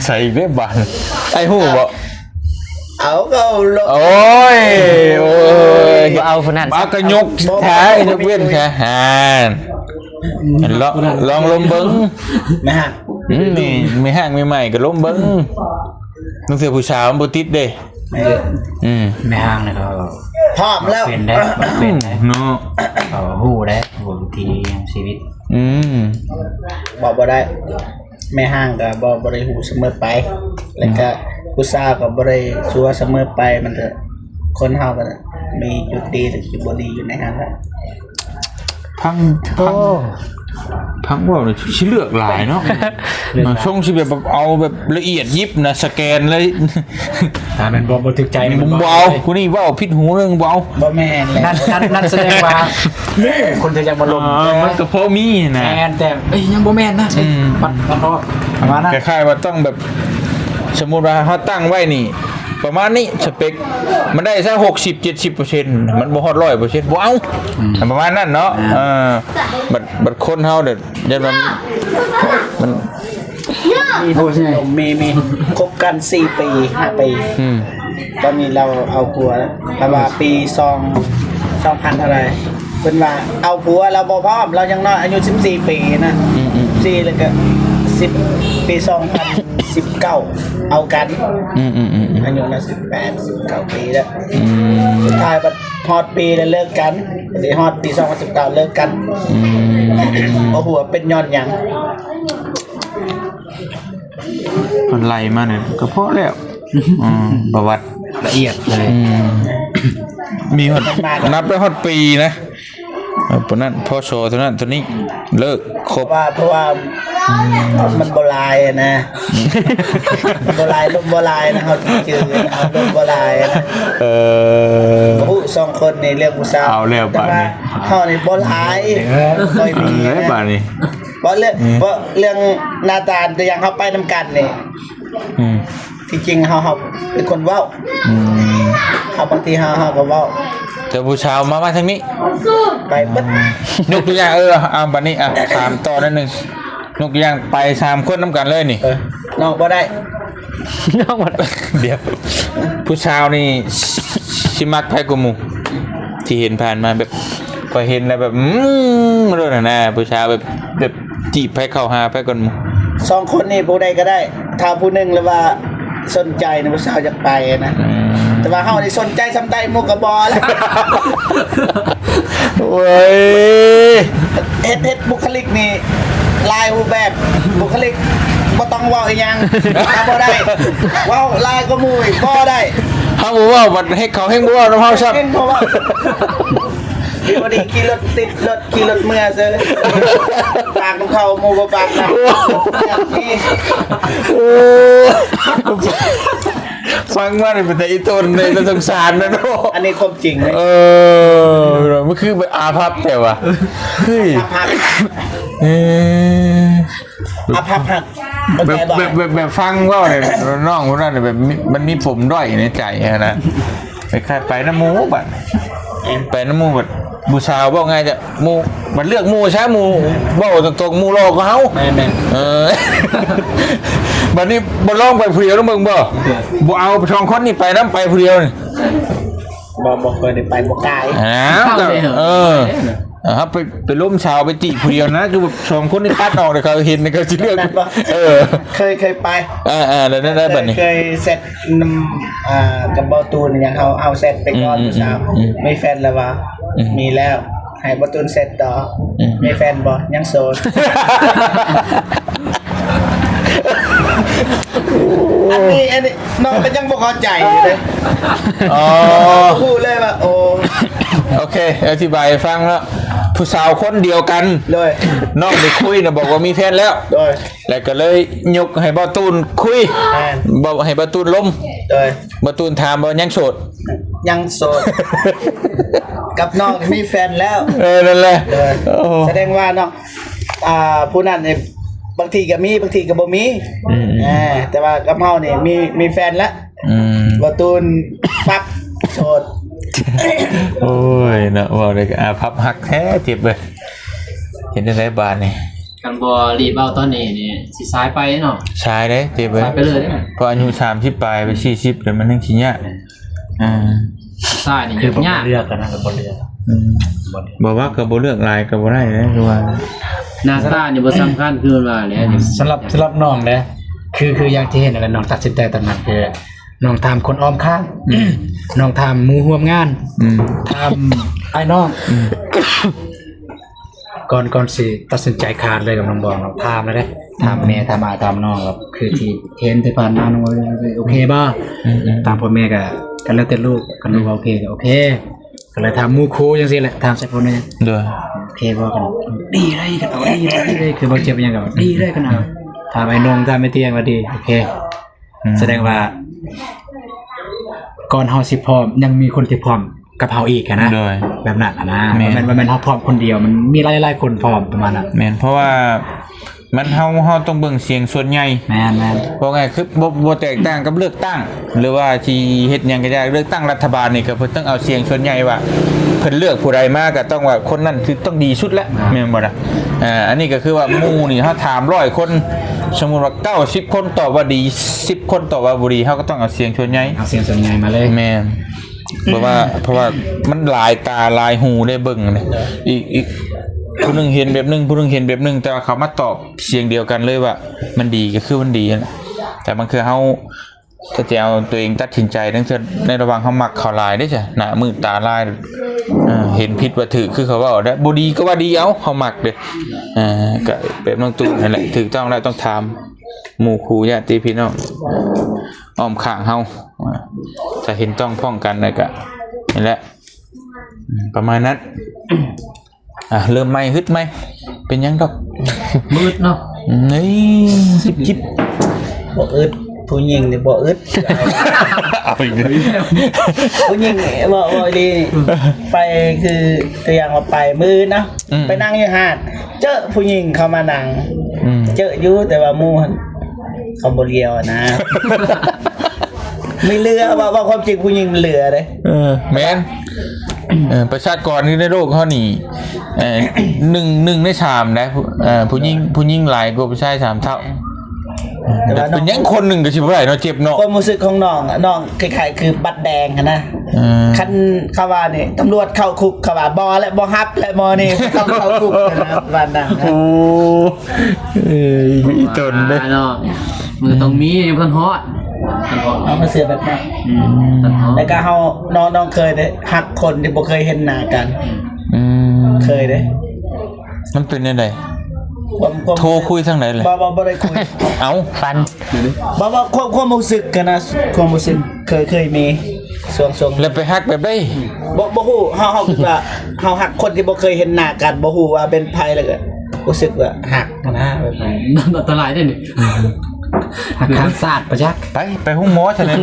ໃສ່ເດ້ບາດ ອ້າຍຮູ້ບໍ່? ເອົາ ກໍເອົາໂລດ. ໂອ້ຍ ໂອ້ຍ ບໍ່ເອົາຜູ້ນັ້ນ ມາກໍຍົກແທ້ ຍົກເວັ້ນແທ້. ຫັ້ນ ລອງ ລອງລົມເບິ່ງ ແມ່ຮ້າງ. ອືມ ນີ້ແມ່ຮ້າງໃໝ່ໆ ກໍລົມເບິ່ງ. ບາງເທື່ອຜູ້ສາວມັນບໍ່ຕິດເດ້. ເອີ ອືມ ແມ່ຮ້າງນີ້ກໍພ້ອມແລ້ວ ເປັນໄດ້ ເປັນໄດ້ເນາະ. ເຂົາຮູ້ໄດ້ ຮູ້ວິທີແຫ່ງຊີວິດ. ອືມ ເວົ້າບໍ່ໄດ້ ແມ່ຮ້າງກໍບໍ່ ບໍ່ໄດ້ຮູ້ສະເໝີໄປ ແລ້ວກໍ ອືມ ຜູ້ສາວກໍບໍ່ໄດ້ຊົ່ວສະເໝີໄປ. ມັນກໍ ຄົນເຮົາກໍມີຈຸດດີ ແລະ ຈຸດບໍ່ດີຢູ່ໃນຫັ້ນແຫຼະ. ພັງ ໂອ້ ພັງ ພັງເວົ້ານີ້ຊິເລືອກຫຼາຍເນາະ. ເລືອກຫຼາຍ ຊົງຊິແບບ ແບບເອົາແບບລະອຽດຍິບນະ ສະແກນເລີຍ. ຖ້າແມ່ນບໍ່ ບໍ່ຖືກໃຈ ບໍ່ເອົາ. ຜູ້ນີ້ເວົ້າຜິດຫູເລື່ອງ ບໍ່ເອົາ. ບໍ່ແມ່ນແຫຼະ ນັ້ນ ນັ້ນ ນັ້ນສະແດງວ່າ ຄົນທີ່ຍັງບໍ່ລົມ. ເອີ ມັນກໍພໍມີນະ ແມ່ນ ແຕ່ ເອີຍ ຍັງບໍ່ແມ່ນນະ. ອືມ ມັນ ມັນອອກປະມານນັ້ນ ຄ້າຍໆວ່າຕ້ອງແບບ ສົມມຸດວ່າເຮົາຕັ້ງໄວ້ນີ້ ປະມານນີ້ ສະເປັກ ມັນໄດ້ຊະຫົກສິບເຈັດສິບເປີເຊັນ ມັນບໍ່ຮອດຮ້ອຍເປີເຊັນ ບໍ່ເອົາ. ອືມ ປະມານນັ້ນເນາະ. ອ່າ ເອີ ບັດ ບັດຄົນເຮົາເດ້ ຢ້ານວ່າມັນ ມີ ມີ ມີ ຄົບກັນສີ່ປີ ຫ້າປີ. ອືມ ຕອນນີ້ລາວເອົາຜົວແລ້ວ ແຕ່ວ່າປີສອງ ສອງພັນເທົ່າໃດ ເພິ່ນວ່າເອົາຜົວລາວບໍ່ພ້ອມ ລາວຍັງນ້ອຍ ອາຍຸສິບສີ່ປີນະ. ອືມໆ ສິບສີ່ ແລ້ວກໍສິບ ປີສອງພັນສິບເກົ້າ ເອົາກັນ. ອືມໆໆໆ ອາຍຸລາວສິບແປດ ສິບເກົ້າປີແລ້ວ. ອືມ ສຸດທ້າຍບັດຮອດປີແລ້ວເລີກກັນ ຊິຮອດປີສອງພັນສິບເກົ້າ ເລີກກັນ. ອືມ ບໍ່ຮູ້ວ່າເປັນຍ້ອນຫຍັງ. ເພິ່ນໄລ່ມານີ້ກໍພໍແລ້ວ. ອືມ ປະຫວັດລະອຽດເລີຍ. ອືມ ມີຮອດ ນັບໄດ້ຮອດປີນະ. ເອີ ປານນັ້ນ ພໍສໍ ເທົ່ານັ້ນເທົ່ານີ້ ເລີກຄົບ. ເພາະວ່າ ເພາະວ່າ ອືມ ມັນບໍ່ຫຼາຍນະ ບໍ່ຫຼາຍ ລົມບໍ່ຫຼາຍນະ ເຮົາຈື່ ເຮົາລົມບໍ່ຫຼາຍນະ. ເອີ ບໍ່ຮູ້ ສອງຄົນນີ້ເລື່ອງຜູ້ສາວ ເອົາແລ້ວບາດນີ້ ເຮົານີ້ບໍ່ຫຼາຍ ເອີ ຄ່ອຍມີ ເອົາແລ້ວບາດນີ້. ເວົ້າເລື່ອງ ອືມ ເວົ້າເລື່ອງໜ້າຕາ ຕົວຢ່າງເຮົາໄປນຳກັນນີ້ ອືມ ທີ່ຈິງເຮົາ ເຮົາເປັນຄົນເວົ້າ. ອືມ ເຮົາ ບາງທີເຮົາ ເຮົາກໍເວົ້າ ແຕ່ຜູ້ສາວມາ ມາທາງນີ້ ໄປເບິດ. ອືມ ຍົກຕົວຢ່າງ ເອີ ເອົາ ບາດນີ້ ອ່ະ ຖາມຕໍ່ໜ້ອຍໜຶ່ງ ຍົກຕົວຢ່າງໄປສາມຄົນນຳກັນເລີຍນີ້ ເອີ ນ້ອງບໍ່ໄດ້ ນ້ອງບໍ່ໄດ້. ດຽວ ຜູ້ສາວນີ້ຊິມັກໃຜກວ່າໝູ່? ທີ່ເຫັນຜ່ານມາແບບ ຂ້ອຍເຫັນແລ້ວແບບ ອືມ ໂລດຫັ້ນນະ ຜູ້ສາວແບບ ແບບຈີບໃຜເຂົ້າຫາໃຜກ່ອນໝູ່? ສອງຄົນນີ້ຜູ້ໃດກໍໄດ້ ຖ້າຜູ້ໜຶ່ງລະວ່າສົນໃຈນະ ຜູ້ສາວຢາກໄປນະ. ອືມ ແຕ່ວ່າເຮົານີ້ສົນໃຈສ່ຳໃດໝູ່ກໍບໍ່ລະ. ໂອ້ຍ ເຮັດ ເຮັດບຸກຄະລິກນີ້ຫຼາຍຮູບແບບ ບຸກຄະລິກບໍ່ຕ້ອງເວົ້າອີ່ຫຍັງ ຖ້າບໍ່ໄດ້ ເວົ້າຫຼາຍກວ່າໝູ່ອີກບໍ່ໄດ້. ເຮົາບໍ່ເວົ້າ ບັດເຮັດເຂົາແຮ່ງບໍ່ເວົ້ານຳເຮົາຊ້ຳ ເຮັດເຂົາເວົ້າ. ທີ່ບໍ່ໄດ້ຂີ່ລົດຕິດລົດ ຂີ່ລົດເມືອເຊີຍ ປາກນຳເຂົາ ໝູ່ບໍ່ປາກນຳ. ໂອ້ ຟັງມານີ້ເປັນຕາອີ່ຕົນເດ້ ຕາສົງສານນະເນາະ. ອັນນີ້ຄວາມຈິງເດ້. ເອີ ມັນຄືແບບອາພັບແທ້ວະ. ເຮີ້ຍ ພັບ ເອີ ອາພັບຮັກ ເຂົ້າໃຈບໍ່? ແບບ ແບບ ແບບຟັງເວົ້ານີ້ ນ້ອງຄົນນັ້ນແບບມີ ມັນມີປົມດ້ອຍໃນໃຈຫັ້ນນະ. ໄປ ໄປນຳໝູ່ບັດ ເອີ ໄປນຳໝູ່ບັດ ຜູ້ສາວເວົ້າງ່າຍຈ້ະ ໝູ່ ບັດເລືອກໝູ່ຊະ ໝູ່ເວົ້າຕົງໆ ໝູ່ຫຼໍ່ກວ່າເຮົາ. ແມ່ນໆ ເອີ ບັດນີ້ບໍ່ລອງໄປຜູ້ດຽວນຳເບິ່ງບໍ່? ບໍ່ເອົາ ສອງຄົນນີ້ໄປນຳ ໄປຜູ້ດຽວນີ້. ບໍ່ ບໍ່ເຄີຍໄດ້ໄປ ບໍ່ກ້າ. ອ້າວ ເອີ ເຮົາໄປ ໄປລົມສາວໄປຈີບຜູ້ດຽວນະ ຄືແບບສອງຄົນນີ້ຕັດອອກເດ້ ເຂົາເຫັນ ເຂົາຊິເລືອກ. ເອີ ເຄີຍ ເຄີຍໄປ. ອ່າໆ ແລ້ວນັ້ນ ແລ້ວບັດນີ້ ເຄີຍ ເຄີຍແຊັດ ນຳ ອ່າ ກັບບໍ່ຕູນຫຍັງ ເຮົາ ເຮົາແຊັດໄປກ່ອນ. ອືມ ຜູ້ສາວ ອືມ ມີແຟນແລ້ວຫວາ? ອືມ ມີແລ້ວ. ໃຫ້ບໍ່ຕູນແຊັດຕໍ່. ອືມ ມີແຟນບໍ່? ຍັງໂສດ. ອັນນີ້ ອັນນີ້ນ້ອງກໍຍັງບໍ່ເຂົ້າໃຈຢູ່ເດ້. ອໍ ບໍ່ຮູ້ເລີຍວ່າ ໂອ້ ໂອເຄ ອະທິບາຍໃຫ້ຟັງເນາະ. ຜູ້ສາວຄົນດຽວກັນ ໂດຍ ນ້ອງໄດ້ຄຸຍນະ ບອກວ່າມີແຟນແລ້ວ. ໂດຍ ແລ້ວກໍເລີຍຍົກໃຫ້ບ່າວຕູນຄຸຍ. ແມ່ນ ເວົ້າໃຫ້ບ່າວຕູນລົມ. ໂດຍ ບ່າວຕູນຖາມວ່າຍັງໂສດ? ຍັງໂສດ. ກັບນ້ອງມີແຟນແລ້ວ. ເອີ ນັ້ນແຫຼະ. ໂດຍ ໂອ້ ສະແດງວ່ານ້ອງ ອ່າ ຜູ້ນັ້ນນີ້ບາງທີກໍມີ ບາງທີກໍບໍ່ມີ. ອືມ ອ່າ ແຕ່ວ່າກັບເຮົານີ້ມີ ມີແຟນແລ້ວ. ອືມ ບ່າວຕູນປັບໂສດ. ໂອ້ຍເນາະ ເວົ້າໄດ້ກໍອາພັບຮັກແທ້ ເຈັບເອີຍ. ເຮັດຈັ່ງໃດບາດນີ້? ຄັນບໍ່ຣີບເອົາຕອນນີ້ນີ້ຊິສາຍໄປເນາະ. ສາຍເດ້ ເຈັບເອີຍ ສາຍໄປເລີຍເດ້. ເພາະອາຍຸສາມສິບປາຍໄປສີ່ສິບແລ້ວ ມັນຍັງຊິຍາກ. ອ່າ ສາຍນີ້ ຄືບໍ່ເລືອກນະ ກໍບໍ່ເລືອກ. ອືມ ບໍ່ວ່າກໍບໍ່ເລືອກຫຼາຍກໍບໍ່ໄດ້ເດ້ ຄືວ່າໜ້າຕານີ້ບໍ່ສຳຄັນ ຄືວ່າແຫຼະ. ອືມ ສຳລັບ ສຳລັບນ້ອງເດ້ ຄື ຄືຢ່າງທີ່ເຫັນນັ້ນແຫຼະ ນ້ອງຕັດສິນໃຈຕອນນັ້ນ ຄືນ້ອງຖາມຄົນອ້ອມຂ້າງ ອືມ ນ້ອງຖາມໝູ່ຮ່ວມງານ ອືມ ຖາມອ້າຍນ້ອງ ອືມ ກ່ອນ ກ່ອນຊິຕັດສິນໃຈຂາດເລີຍກັບນ້ອງບອງ ນ້ອງຖາມແລ້ວເດ້ ຖາມແມ່ ຖາມອ້າຍ ຖາມນ້ອງ ແບບຄືທີ່ເຫັນທີ່ຜ່ານມາ ນ້ອງວ່າໂອເຄບໍ່? ອືມໆ ຕາມພໍ່ແມ່ກໍ ກໍແລ້ວແຕ່ລູກ ຄັນລູກວ່າໂອເຄກໍໂອເຄ. ກໍເລີຍຖາມໝູ່ຄູ່ຈັ່ງຊີ້ແຫຼະ ຖາມໃສ່ຄົນນີ້ ໂດຍ ໂອເຄບໍ່ກັນ? ດີເລີຍ ຄັນເອົາດີເລີຍ ຄືບໍ່ເຈັບຫຍັງກໍດີເລີຍ ຄັນເອົາ. ຖາມໄອ້ນົງ ຖາມໄອ້ຕຽງວ່າດີ ໂອເຄ. ອືມ ສະແດງວ່າກ່ອນເຮົາຊິພ້ອມ ຍັງມີຄົນທີ່ພ້ອມກັບເຮົາອີກຫັ້ນນະ. ໂດຍ ແບບນັ້ນຫັ້ນນະ. ແມ່ນ ບໍ່ແມ່ນ ບໍ່ແມ່ນເຮົາພ້ອມຄົນດຽວ ມັນມີຫຼາຍໆຄົນພ້ອມ ປະມານນັ້ນ. ແມ່ນ ເພາະວ່າມັນ ເຮົາ ເຮົາຕ້ອງເບິ່ງສຽງສ່ວນໃຫຍ່. ແມ່ນໆ ເວົ້າງ່າຍຄືບໍ່ ບໍ່ແຕກຕ່າງກັບເລືອກຕັ້ງ ຫຼືວ່າຊິເຮັດຫຍັງກໍຢ່າ ເລືອກຕັ້ງລັດຖະບານນີ້ກໍເພິ່ນຕ້ອງເອົາສຽງສ່ວນໃຫຍ່ວ່າ ເພິ່ນເລືອກຜູ້ໃດມາກໍຕ້ອງວ່າຄົນນັ້ນຄືຕ້ອງດີສຸດແຫຼະ. ແມ່ນ ແມ່ນບໍ່ລະ? ອ່າ ອັນນີ້ກໍຄືວ່າໝູ່ນີ້ ເຮົາຖາມຮ້ອຍຄົນ ສົມມຸດວ່າເກົ້າສິບຄົນຕອບວ່າດີ ສິບຄົນຕອບວ່າບໍ່ດີ ເຮົາກໍຕ້ອງເອົາສຽງສ່ວນໃຫຍ່ ເອົາສຽງສ່ວນໃຫຍ່ມາເລີຍ. ແມ່ນ ເພາະວ່າ ເພາະວ່າມັນຫຼາຍຕາຫຼາຍຫູໄດ້ເບິ່ງນະ. ອີກ ອີກຜູ້ໜຶ່ງເຫັນແບບໜຶ່ງ ຜູ້ໜຶ່ງເຫັນແບບໜຶ່ງ ແຕ່ວ່າເຂົາມາຕອບສຽງດຽວກັນເລີຍວ່າມັນດີກໍຄືມັນດີຫັ້ນ. ແຕ່ບາງເທື່ອເຮົາ ຖ້າຈະເອົາຕົວເອງຕັດສິນໃຈ ລາງເທື່ອໃນລະຫວ່າງເຮົາມັກເຂົາຫຼາຍເດ້ ໜ້າມືດຕາລາຍ ເອີ ເຫັນຜິດວ່າຖືກ ຄືເຂົາເວົ້າໄດ໋ ບໍ່ດີກໍວ່າດີ ເອົາ ເຮົາມັກເດ້. ເອີ ກໍແບບນ້ອງຕູນນັ້ນແຫຼະ ຖືກຕ້ອງແລ້ວ ຕ້ອງຖາມໝູ່ຄູ່ຍາດຕິພີ່ນ້ອງອ້ອມຂ້າງເຮົາ ຖ້າເຫັນຕ້ອງພ້ອງກັນ ແລ້ວກໍນີ້ແຫຼະ ອືມ ປະມານນັ້ນ. ອ່ະ ເລີ່ມໃໝ່ ຮຶດໃໝ່ ເປັນຫຍັງດອກ ມືດເນາະ. ນີ້ ຈິບໆ ບໍ່ອຶດ ຜູ້ຍິງນີ້ບໍ່ອຶດ. ເອົາອີກແລ້ວ ຜູ້ຍິງນີ້ ເວົ້າ ເວົ້າອີ່ຫຼີນີ້ ໄປຄືຕົວຢ່າງວ່າໄປມື້ອື່ນເນາະ ອືມ ໄປນັ່ງຢູ່ຮ້ານ ເຈີຜູ້ຍິງເຂົ້າມານັ່ງ ອືມ ເຈີຢູ່ ແຕ່ວ່າໝູ່ຫັ້ນເຂົາບໍ່ຫຼຽວນະ. ມີເຫຼືອ ເວົ້າ ເວົ້າຄວາມຈິງ ຜູ້ຍິງມັນເຫຼືອເດ້. ເອີ ແມ່ນ ເອີ ປະຊາກອນຢູ່ໃນໂລກເຮົານີ້ ເອີ ໜຶ່ງ ໜຶ່ງໃນສາມນະ ເອີ ຜູ້ຍິງ ຜູ້ຍິງຫຼາຍກວ່າຜູ້ຊາຍສາມເທົ່າ. ແຕ່ວ່າ ເປັນຫຍັງຄົນໜຶ່ງກໍຊິບໍ່ໄດ້ເນາະ ເຈັບເນາະ. ຄວາມຮູ້ສຶກຂອງນ້ອງ ນ້ອງຄ້າຍໆຄືບັດແດງຫັ້ນນະ. ເອີ ຄັນເຂົາວ່ານີ້ ຕຳຫຼວດເຂົ້າຄຸກ ເຂົາວ່າບໍ່ແລ້ວ ບໍ່ຮັບແລ້ວ ໝໍນີ້ ຕ້ອງເຂົ້າຄຸກນະ ປະມານນັ້ນນະ. ໂອ້ ເອີ ອີ່ຕົນເດ້ ເນາະ ມັນກໍຕ້ອງມີ ເພິ່ນຮອດ ເພິ່ນຮອດ ເອົາມາເສຍແບບນັ້ນ. ອືມ ເພິ່ນຮອດ ແລ້ວກໍເຮົາ ນ້ອງ ນ້ອງເຄີຍເດ້ ຮັກຄົນທີ່ບໍ່ເຄີຍເຫັນໜ້າກັນ. ອືມ ເຄີຍເດ້. ມັນເປັນແນວໃດ? ຄວາມ ຄວາມ ໂທຄຸຍທາງໃດລະ? ບໍ່ ບໍ່ ບໍ່ໄດ້ຄຸຍ. ເອົ້າ ຝັນ ບໍ່ ບໍ່ ຄວາມ ຄວາມຮູ້ສຶກຫັ້ນນະ ຄວາມຮູ້ສຶກເຄີຍ ເຄີຍມີ ຊ່ວງໆ ແລ້ວໄປຮັກແບບໃດ? ບໍ່ ບໍ່ຮູ້ ເຮົາ ເຮົາຄິດວ່າເຮົາຮັກຄົນທີ່ບໍ່ເຄີຍເຫັນໜ້າກັນ ບໍ່ຮູ້ວ່າເປັນໃຜ ແລ້ວກໍຮູ້ສຶກວ່າຮັກຫັ້ນນະ ແບບນັ້ນ. ອັນຕະລາຍເດ້ນີ້ ຮັກຂ້າມຊາດປະຈັກ. ໄປ ໄປໂຮງໝໍຊະແລ້ວ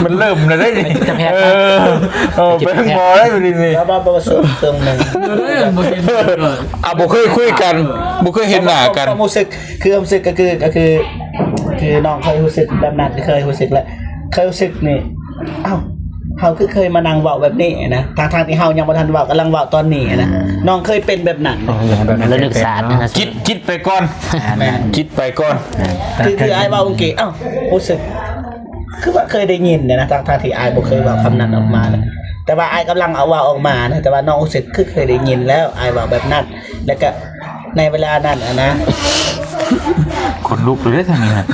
ມັນເລີ່ມແລ້ວເດ້ນີ້. ເອີ ເອີ ໄປໂຮງໝໍໄດ້ບາດນີ້. ແລ້ວບໍ່ ບໍ່ ຊ່ວງ ຊ່ວງໜຶ່ງ ບໍ່ເຫັນ ອ່າ ບໍ່ເຄີຍຄຸຍກັນ ບໍ່ເຄີຍເຫັນໜ້າກັນ ຄວາມຮູ້ສຶກ ຄືຄວາມຮູ້ສຶກກໍຄື ກໍຄື ຄືນ້ອງເຄີຍຮູ້ສຶກແບບນັ້ນ ເຄີຍຮູ້ສຶກແລ້ວ ເຄີຍຮູ້ສຶກນີ້ ອ້າວ ເຮົາຄືເຄີຍມານັ່ງເວົ້າແບບນີ້ນະ ທັງໆທີ່ເຮົາຍັງບໍ່ທັນເວົ້າ ກຳລັງເວົ້າຕອນນີ້ນະ. ອືມ ນ້ອງເຄີຍເປັນແບບນັ້ນ ອໍ ແບບນັ້ນ ລະນຶກຊາດນະ ຄິດ ຄິດໄປກ່ອນ. ແມ່ນ ຄິດໄປກ່ອນ. ແມ່ນ ຄື ຄືອ້າຍເວົ້າເມື່ອກີ້ ອ້າວ ຮູ້ສຶກຄືວ່າເຄີຍໄດ້ຍິນນະ ທັງໆທີ່ອ້າຍບໍ່ເຄີຍເວົ້າຄຳນັ້ນອອກມານະ ແຕ່ວ່າອ້າຍກຳລັງເອົາເວົ້າອອກມານະ ແຕ່ວ່ານ້ອງຮູ້ສຶກຄືເຄີຍໄດ້ຍິນແລ້ວ ອ້າຍເວົ້າແບບນັ້ນ ແລ້ວກະ ໃນເວລານັ້ນຫັ້ນນະ ຂົນລຸກເລີຍເດ້ທາງນີ້ນະ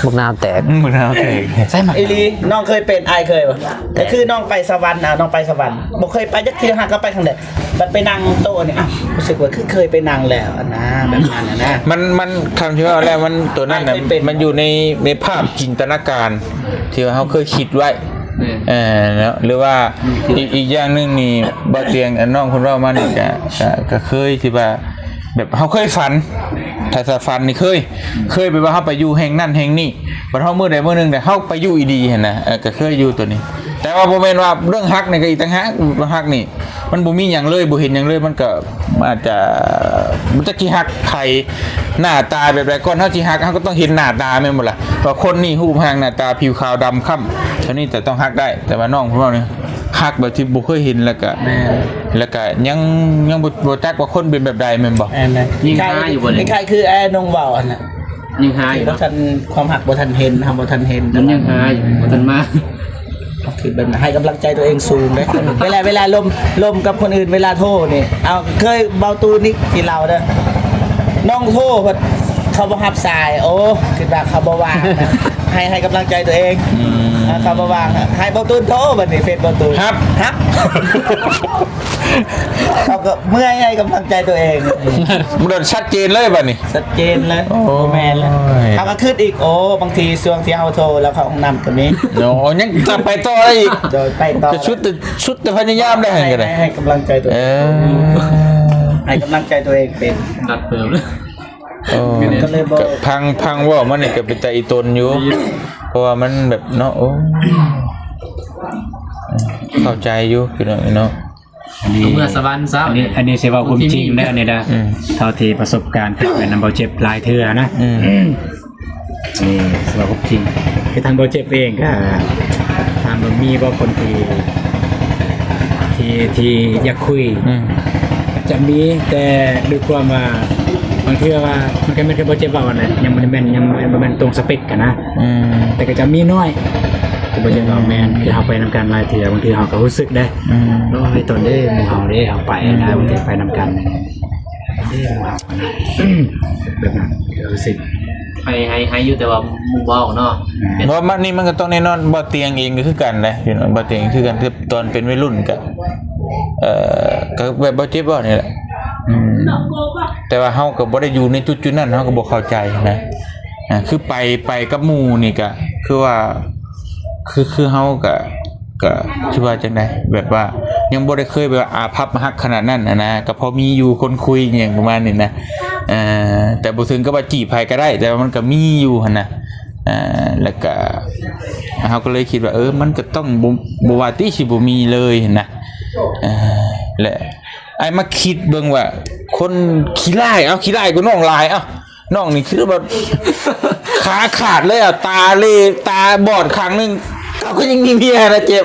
ບັກນາວແຕກ ອືມ ບັກນາວແຕກ. ໃຊ່ ອີ່ຫຼີ ນ້ອງເຄີຍເປັນ ອ້າຍເຄີຍບໍ່? ກໍຄືນ້ອງໄປສະຫວັນ ອ່າ ນ້ອງໄປສະຫວັນ ບໍ່ເຄີຍໄປຈັກເທື່ອ ຫາກໍໄປຄັ້ງແລກ ບັດໄປນັ່ງໂຕະນີ້ ອ້າວ ຮູ້ສຶກວ່າຄືເຄີຍໄປນັ່ງແລ້ວຫັ້ນນະ ແບບນັ້ນຫັ້ນນະ. ມັນ ມັນ ຄຳທີ່ເວົ້າແລ້ວ ມັນ ໂຕນັ້ນນະ ມັນຢູ່ໃນ ໃນພາບຈິນຕະນາການທີ່ວ່າເຮົາເຄີຍຄິດໄວ້. ແມ່ນ ເອີ ເນາະ ຫຼືວ່າ ອືມ ອີກ ອີກຢ່າງໜຶ່ງນີ້ ບ່າວຕຽງ ອັນນ້ອງເພິ່ນເວົ້າມານີ້ກະ ກະ ກະເຄີຍທີ່ວ່າ ແບບເຮົາເຄີຍຝັນ ຖ້າ ຖ້າຝັນນີ້ເຄີຍ ເຄີຍແບບວ່າເຮົາໄປຢູ່ແຫ່ງນັ້ນແຫ່ງນີ້ ບັດເຮົາມື້ໃດມື້ໜຶ່ງເຮົາໄປຢູ່ອີ່ດີຫັ້ນນະ ເອີ ກະເຄີຍຢູ່ໂຕນີ້. ແຕ່ວ່າບໍ່ແມ່ນວ່າເລື່ອງຮັກນີ້ກະອີກຕ່າງຫາກ ຮັກນີ້ ມັນບໍ່ມີຫຍັງເລີຍ ບໍ່ເຫັນຫຍັງເລີຍ ມັນກໍອາດຈະ ມັນຈັກຊິຮັກໃຜ ໜ້າຕາແບບໃດ ກ່ອນເຮົາຊິຮັກ ເຮົາກໍຕ້ອງເຫັນໜ້າຕາແມ່ນບໍ່ລະ ວ່າຄົນນີ້ຮູບຮ່າງໜ້າຕາຜິວຂາວດຳຄ້ຳ ເທົ່ານີ້ແຕ່ຕ້ອງຮັກໄດ້. ແຕ່ວ່ານ້ອງເພິ່ນເວົ້ານີ້ ຮັກແບບທີ່ບໍ່ເຄີຍເຫັນ ແລ້ວກໍ ແມ່ນ ແລ້ວກໍຍັງ ຍັງບໍ່ ບໍ່ຈັກວ່າຄົນເປັນແບບໃດແມ່ນບໍ່? ແມ່ນ ແມ່ນ ຍັງຫາຢູ່ບໍ່ນີ້? ຄ້າຍໆຄືອ້າຍນົງເວົ້າຫັ້ນນະ ຍັງຫາຢູ່ ບໍ່ທັນ ຄວາມຮັກບໍ່ທັນເຫັນ ເຮົາບໍ່ທັນເຫັນ ມັນຍັງຫາຢູ່ ບໍ່ທັນມາ. ຄືແບບໃຫ້ກຳລັງໃຈຕົວເອງສູງເດ້ ເວລາ ເວລາລົມ ລົມກັບຄົນອື່ນ ເວລາໂທນີ້ ເອົາ ເຄີຍເບົາຕູນນີ້ຊິເລົ່າເດີ ນ້ອງໂທ ເຂົາບໍ່ຮັບສາຍ ໂອ້ ຄິດວ່າເຂົາບໍ່ວ່າງນະ ໃຫ້ ໃຫ້ກຳລັງໃຈຕົວເອງ ອືມ ເຂົາບໍ່ວ່າງ ໃຫ້ເບົາຕູນໂທ ບັດນີ້ເຟສເບົາຕູນ ຮັບ ຮັບ ເຂົາກໍເມື່ອຍໃຫ້ກຳລັງໃຈຕົວເອງ ມັນໂດນຊັດເຈນເລີຍບັດນີ້ ຊັດເຈນເລີຍ ໂອ້ຍ ບໍ່ແມ່ນແລ້ວ ເຮົາກໍຄິດອີກ ໂອ້ ບາງທີຊ່ວງທີ່ເຮົາໂທແລ້ວເຂົ້າຫ້ອງນ້ຳກໍມີ ໂອ້ ຍັງຈະໄປຕໍ່ໄດ້ອີກ ໂດຍ ໄປຕໍ່ ກໍສຸດແຕ່ ສຸດແຕ່ພະຍາຍາມໄດ້ຫັ້ນກໍໄດ້ ໃຫ້ ໃຫ້ກຳລັງໃຈຕົວເອງ ເອີ ໃຫ້ກຳລັງໃຈຕົວເອງເປັນ ໜັກເຕີບເລີຍ ໂອ້ ກໍເລີຍບໍ່ ກໍຟັງ ຟັງເວົ້າມານີ້ກໍເປັນຕາອີ່ຕົນຢູ່ ເພາະວ່າມັນແບບເນາະ ໂອ້ ເຂົ້າໃຈຢູ່ພີ່ນ້ອງເນາະ. ອັນນີ້ ເມືອສະຫວັນຊະ ອັນນີ້ ອັນນີ້ຊິເວົ້າຄວາມຈິງເດີ ອັນນີ້ເດີ ອືມ ເທົ່າທີ່ປະສົບການເຄີຍເປັນນຳເບົາເຈັບຫຼາຍເທື່ອນະ ອືມ ອັນນີ້ຊິເວົ້າຄວາມຈິງ ຄືທາງເບົາເຈັບເອງກໍ ຖາມວ່າມີບໍ່ຄົນທີ່ ທີ່ ທີ່ຢາກຄຸຍ ອືມ ຈະມີ ແຕ່ດ້ວຍຄວາມວ່າ ບາງເທື່ອວ່າ ມັນກໍແມ່ນຄືເບົາເຈັບເວົ້າຫັ້ນແຫຼະ ຍັງບໍ່ໄດ້ແມ່ນ ຍັງບໍ່ແມ່ນຕົງສະເປັກຫັ້ນນະ ອືມ ແຕ່ກໍຈະມີໜ້ອຍ ຄືເບົາເຈັບເວົ້າ ອືມ ແມ່ນ ຄືເຮົາໄປນຳກັນຫຼາຍເທື່ອ ບາງທີເຮົາກໍຮູ້ສຶກເດ້ ອືມ ໂອ້ຍ ຕົນເດ້ ໝູ່ເຮົາເດ້ ເຮົາໄປນະ ອືມ ບາງທີໄປນຳກັນ ເດ້ ໝູ່ເຮົານະ ແບບນັ້ນ ກໍຮູ້ສຶກ ໃຫ້ ໃຫ້ ໃຫ້ຢູ່ ແຕ່ວ່າໝູ່ເວົ້າເນາະ ແມ່ນ ເພາະວ່າມັນນີ້ມັນກໍຕ້ອງແນ່ນອນ ບ່າວຕຽງເອງກໍຄືກັນເດ້ ພີ່ນ້ອງ ບ່າວຕຽງຄືກັນ ຄືຕອນເປັນໄວລຸ້ນກໍ ເອີ ກໍແບບບ່າວເຈັບເວົ້ານີ້ແຫຼະ ອືມ ແຕ່ວ່າເຮົາກໍບໍ່ໄດ້ຢູ່ໃນຈຸດໆນັ້ນ ເຮົາກໍບໍ່ເຂົ້າໃຈນະ ອ່າ ຄືໄປ ໄປກັບໝູ່ນີ້ກະ ຄືວ່າ ຄື ຄືເຮົາກະ ກະ ຊິວ່າຈັ່ງໃດ ແບບວ່າຍັງບໍ່ໄດ້ເຄີຍແບບວ່າອາພັບຮັກຂະໜາດນັ້ນຫັ້ນນະ ກະພໍມີຢູ່ຄົນຄຸຍອີ່ຫຍັງປະມານນີ້ນະ ເອີ ແຕ່ບໍ່ເຖິງກັບວ່າຈີບໃຜກະໄດ້ ແຕ່ວ່າມັນກະມີຢູ່ຫັ້ນນະ ເອີ ແລ້ວກະ ເຮົາກະເລີຍຄິດວ່າ ເອີ ມັນກະຕ້ອງບໍ່ ບໍ່ວ່າຕິ ຊິບໍ່ມີເລີຍຫັ້ນນະ ເອີ ແລະ ອ້າຍມາຄິດເບິ່ງວ່າ ຄົນຂີ້ຮ້າຍ ເອົ້າ ຂີ້ຮ້າຍກວ່ານ້ອງຫຼາຍ ເອົ້າ ນ້ອງນີ້ຄືແບບ ຂາຂາດເລີຍ ຕາເລ ຕາບອດຂ້າງໜຶ່ງ ເຂົາກໍຍັງມີເມຍນະ ເຈັບ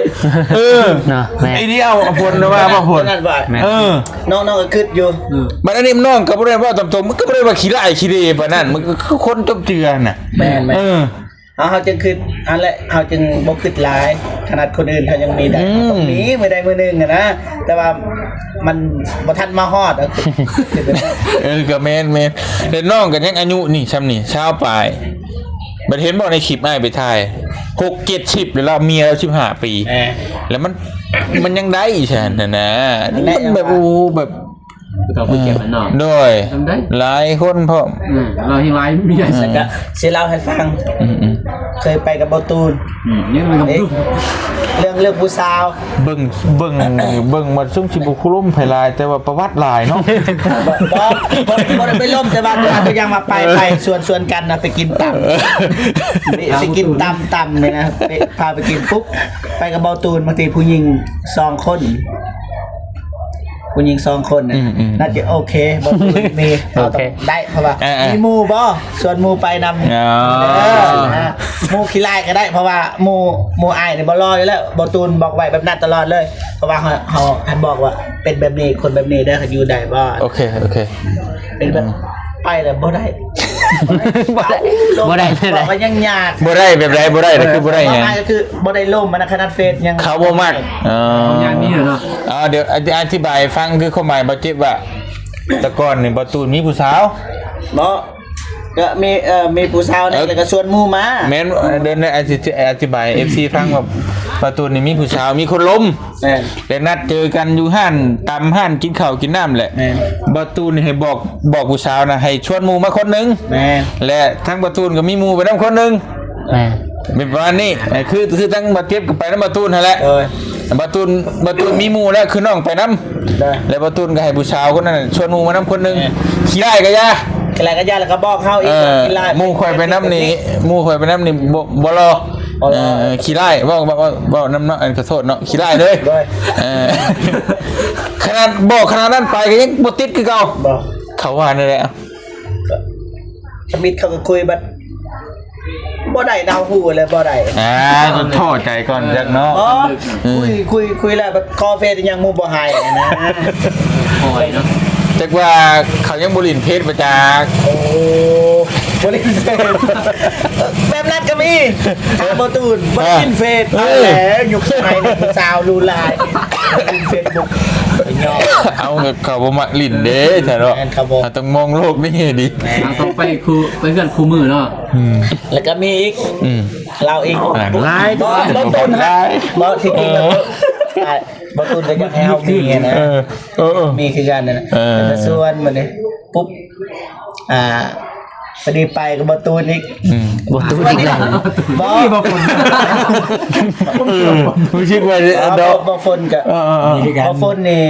ເອີ ເນາະ ແມ່ນ ໄອ້ດຽວ ອາ ຜົນວ່າ ວ່າ ຜົນ ນັ້ນວ່າ ເອີ ນ້ອງ ນ້ອງກໍຄິດຢູ່ ບັດອັນນີ້ນ້ອງກໍບໍ່ໄດ້ເວົ້າຕາມຕົງ ມັນກໍບໍ່ໄດ້ວ່າຂີ້ຮ້າຍຂີ້ເລປານນັ້ນ ມັນກໍຄືຄົນຈົບເຈື່ອນນະ ແມ່ນໆ ເອີ ເຮົາ ເຮົາຈຶ່ງຄິດ ອັນແຫຼະ ເຮົາຈຶ່ງບໍ່ຄິດຫຼາຍ ຂະໜາດຄົນອື່ນເຮົາຍັງມີໄດ້ ອືມ ຕ້ອງມີມື້ໃດມື້ໜຶ່ງຫັ້ນນະ ແຕ່ວ່າມັນບໍ່ທັນມາຮອດ ເອີ ກໍແມ່ນໆ ແຕ່ນ້ອງກໍຍັງອາຍຸນີ້ຊ່ຳນີ້ ຊາວປາຍ ບັດເຫັນບໍ່ໃນຄລິບອ້າຍໄປຖ່າຍ ຫົກເຈັດສິບ ແລ້ວລາວເມຍລາວສິບຫ້າປີ ເອີ ແລ້ວມັນ ມັນຍັງໄດ້ຊັ້ນນະ ແລະ ມັນແບບ ໂອ້ ແບບ ຜູ້ເຖົ້າຜູ້ແກ່ບ້ານນອກ ໂດຍ ຈຳໄດ້ ຫຼາຍຄົນພ້ອມ ອືມ ເລົ່າໃຫ້ຫຼາຍເມຍ ເອີ ແລ້ວກໍຊິເລົ່າໃຫ້ຟັງ ອືມໆ ເຄີຍໄປກັບບໍ່ຕູນ ອືມ ຍັງໄປກັບບໍ່ຕູນ ເລື່ອງ ເລື່ອງຜູ້ສາວ ເບິ່ງ ເບິ່ງ ເບິ່ງວ່າຊຸມຊິບໍ່ຄຸລົມໃຜຫຼາຍ ແຕ່ວ່າປະຫວັດຫຼາຍເນາະ ບໍ່ ບໍ່ ບໍ່ໄດ້ໄປລົມ ແຕ່ວ່າ ແຕ່ວ່າກໍຍັງວ່າໄປ ເອີ ໄປຊວນ ຊວນກັນນະ ໄປກິນຕຳ ເອີ ໄປ ໄປກິນຕຳ ຕຳນີ້ນະ ໄປ ພາໄປກິນປຸບ ໄປກັບບໍ່ຕູນ ບາງທີຜູ້ຍິງສອງຄົນ ຜູ້ຍິງສອງຄົນນະ ອືມໆ ໜ້າຈະໂອເຄ ບໍ່ຕູນມີ ໂອເຄ ເຮົາຕ້ອງໄດ້ ເພາະວ່າ ເອີໆ ມີໝູ່ບໍ່ ຊວນໝູ່ໄປນຳ ອໍ ເອີ ນະ ໝູ່ຂີ້ລ້າຍກໍໄດ້ ເພາະວ່າໝູ່ ໝູ່ອ້າຍນີ້ບໍ່ຫຼໍ່ຢູ່ແລ້ວ ບໍ່ຕູນບອກໄວ້ແບບນັ້ນຕະຫຼອດເລີຍ ເພາະວ່າເຮົາ ເຮົາໃຫ້ບອກວ່າເປັນແບບນີ້ ຄົນແບບນີ້ເດີ ເຂົາຢູ່ໄດ້ບໍ່ ໂອເຄ ໂອເຄ ເປັນແບບ ອືມ ໄປແລ້ວບໍ່ໄດ້ ບໍ່ໄດ້ ບໍ່ໄດ້ແນວໃດ ບອກວ່າຍັງຍາກ ບໍ່ໄດ້ແບບໃດ ບໍ່ໄດ້ ເອີ ຄືບໍ່ໄດ້ຫຍັງ ຄວາມໝາຍກໍຄືບໍ່ໄດ້ລົມ ອັນນັ້ນຂະໜາດເຟສຍັງ ເຂົາບໍ່ມັກ ອໍ ເຂົາຍັງມີເນາະ ເອົາ ດຽວອະ ອະທິບາຍໃຫ້ຟັງ ຄືຄວາມໝາຍບ່າວເຈັບວ່າ ແຕ່ກ່ອນນີ້ບ່າວຕູນມີຜູ້ສາວ ເນາະ ກໍມີ ເອີ ມີຜູ້ສາວນີ້ ເອີ ແລ້ວກໍຊວນໝູ່ມາ ແມ່ນ ເດີນ ອະທິ ອະທິບາຍໃຫ້ເອັຟຊີຟັງວ່າ ບ່າວຕູນນີ້ມີຜູ້ສາວ ມີຄົນລົມ ແມ່ນ ແລະນັດເຈີກັນຢູ່ຮ້ານຕຳ ຮ້ານກິນເຂົ້າກິນນ້ຳແຫຼະ ແມ່ນ ບ່າວຕູນນີ້ໃຫ້ບອກ ບອກຜູ້ສາວນະ ໃຫ້ຊວນໝູ່ມາຄົນໜຶ່ງ ແມ່ນ ແລະທັງບ່າວຕູນກໍມີໝູ່ໄປນຳຄົນໜຶ່ງ ແມ່ນ ເປັນປະມານນີ້ ຄື ຄືທັງບ່າວເຈັບກໍໄປນຳບ່າວຕູນຫັ້ນແຫຼະ ໂດຍ ບ່າວຕູນ ບ່າວຕູນມີໝູ່ແລ້ວ ຄືນ້ອງໄປນຳ ໂດຍ ແລ້ວບ່າວຕູນກໍໃຫ້ຜູ້ສາວຄົນນັ້ນຊວນໝູ່ມານຳຄົນໜຶ່ງ ແມ່ນ ຂີ້ຮ້າຍກໍຢ່າ ຂີ້ຮ້າຍກໍຢ່າ ແລ້ວກໍບອກເຮົາອີກ ເອີ ຂີ້ຮ້າຍ ໝູ່ຂ້ອຍໄປນຳນີ້ ໝູ່ຂ້ອຍໄປນຳນີ້ບໍ່ ບໍ່ຫຼໍ່ ບໍ່ຫຼໍ່ ເອີ ຂີ້ຮ້າຍ ເວົ້າ ເວົ້າ ເວົ້າ ເວົ້ານຳເນາະ ອັນ ຂໍໂທດເນາະ ຂີ້ຮ້າຍເລີຍ ໂດຍ ເອີ ຂະໜາດບອກຂະໜາດນັ້ນໄປກໍຍັງບໍ່ຕິດຄືເກົ່າ ບໍ່ ເຂົາວ່າແນວໃດ ທຳອິດເຂົາກໍຄຸຍບັດ ບໍ່ໄດ້ ເຮົາຮູ້ແລ້ວບໍ່ໄດ້ ອ່າ ກໍທໍ້ໃຈກ່ອນຈັກເນາະ ບໍ່ ອືມ ຄຸຍ ຄຸຍ ຄຸຍແລ້ວບັດຂໍເຟສຫຍັງໝູ່ບໍ່ໃຫ້ນະ ໂອ້ຍເນາະ ຈັກວ່າເຂົາຍັງບໍ່ຫຼິ້ນເຟສບໍ່ຈັກ ໂອ້ ບໍ່ຫຼິ້ນເຟສ ແບບນັ້ນກໍມີ ຖາມບໍ່ຕູນ ບໍ່ໄດ້ຫຼິ້ນເຟສ ເອີ ເອົາແລ້ວ ຍຸກສະໄໝນີ້ຜູ້ສາວຫຼູຫຼາຍ ຫຼິ້ນເຟສບຸກ ເອົາ ເຂົາບໍ່ມັກຫຼິ້ນເດ້ ແມ່ນ ຊະເນາະ ແມ່ນ ເຂົາບໍ່ ເຮົາຕ້ອງມອງໂລກໃນແງ່ດີ ແມ່ນ ເຮົາຕ້ອງໄປຄູ່ ໄປເຮືອນຄູ່ມື້ເນາະ ອືມ ແລ້ວກໍມີອີກ ອືມ ລາວອີກ ອ່າ ຫຼາຍ ບໍ່ ບໍ່ຕົ້ນ ຫຼາຍ ບໍ່ ທີ່ຈິງແລ້ວ ເອີ ອ່າ ບໍ່ຕົ້ນກໍຢາກໃຫ້ເຮົາມີນະ ເອີ ເອີ ເອີ ມີຄືກັນນະ ເອີ ແລ້ວກໍຊວນບັດນີ້ ປຸບ ອ່າ ພໍດີໄປກັບບໍ່ຕູນອີກ ອືມ ບໍ່ຕູນອີກແລ້ວ ບໍ່ ບໍ່ຝົນ ເອີ ຮູ້ສຶກວ່າ ບໍ່ ບໍ່ຝົນກໍ ເອີ ເອີ ເອີ ບໍ່ຝົນນີ້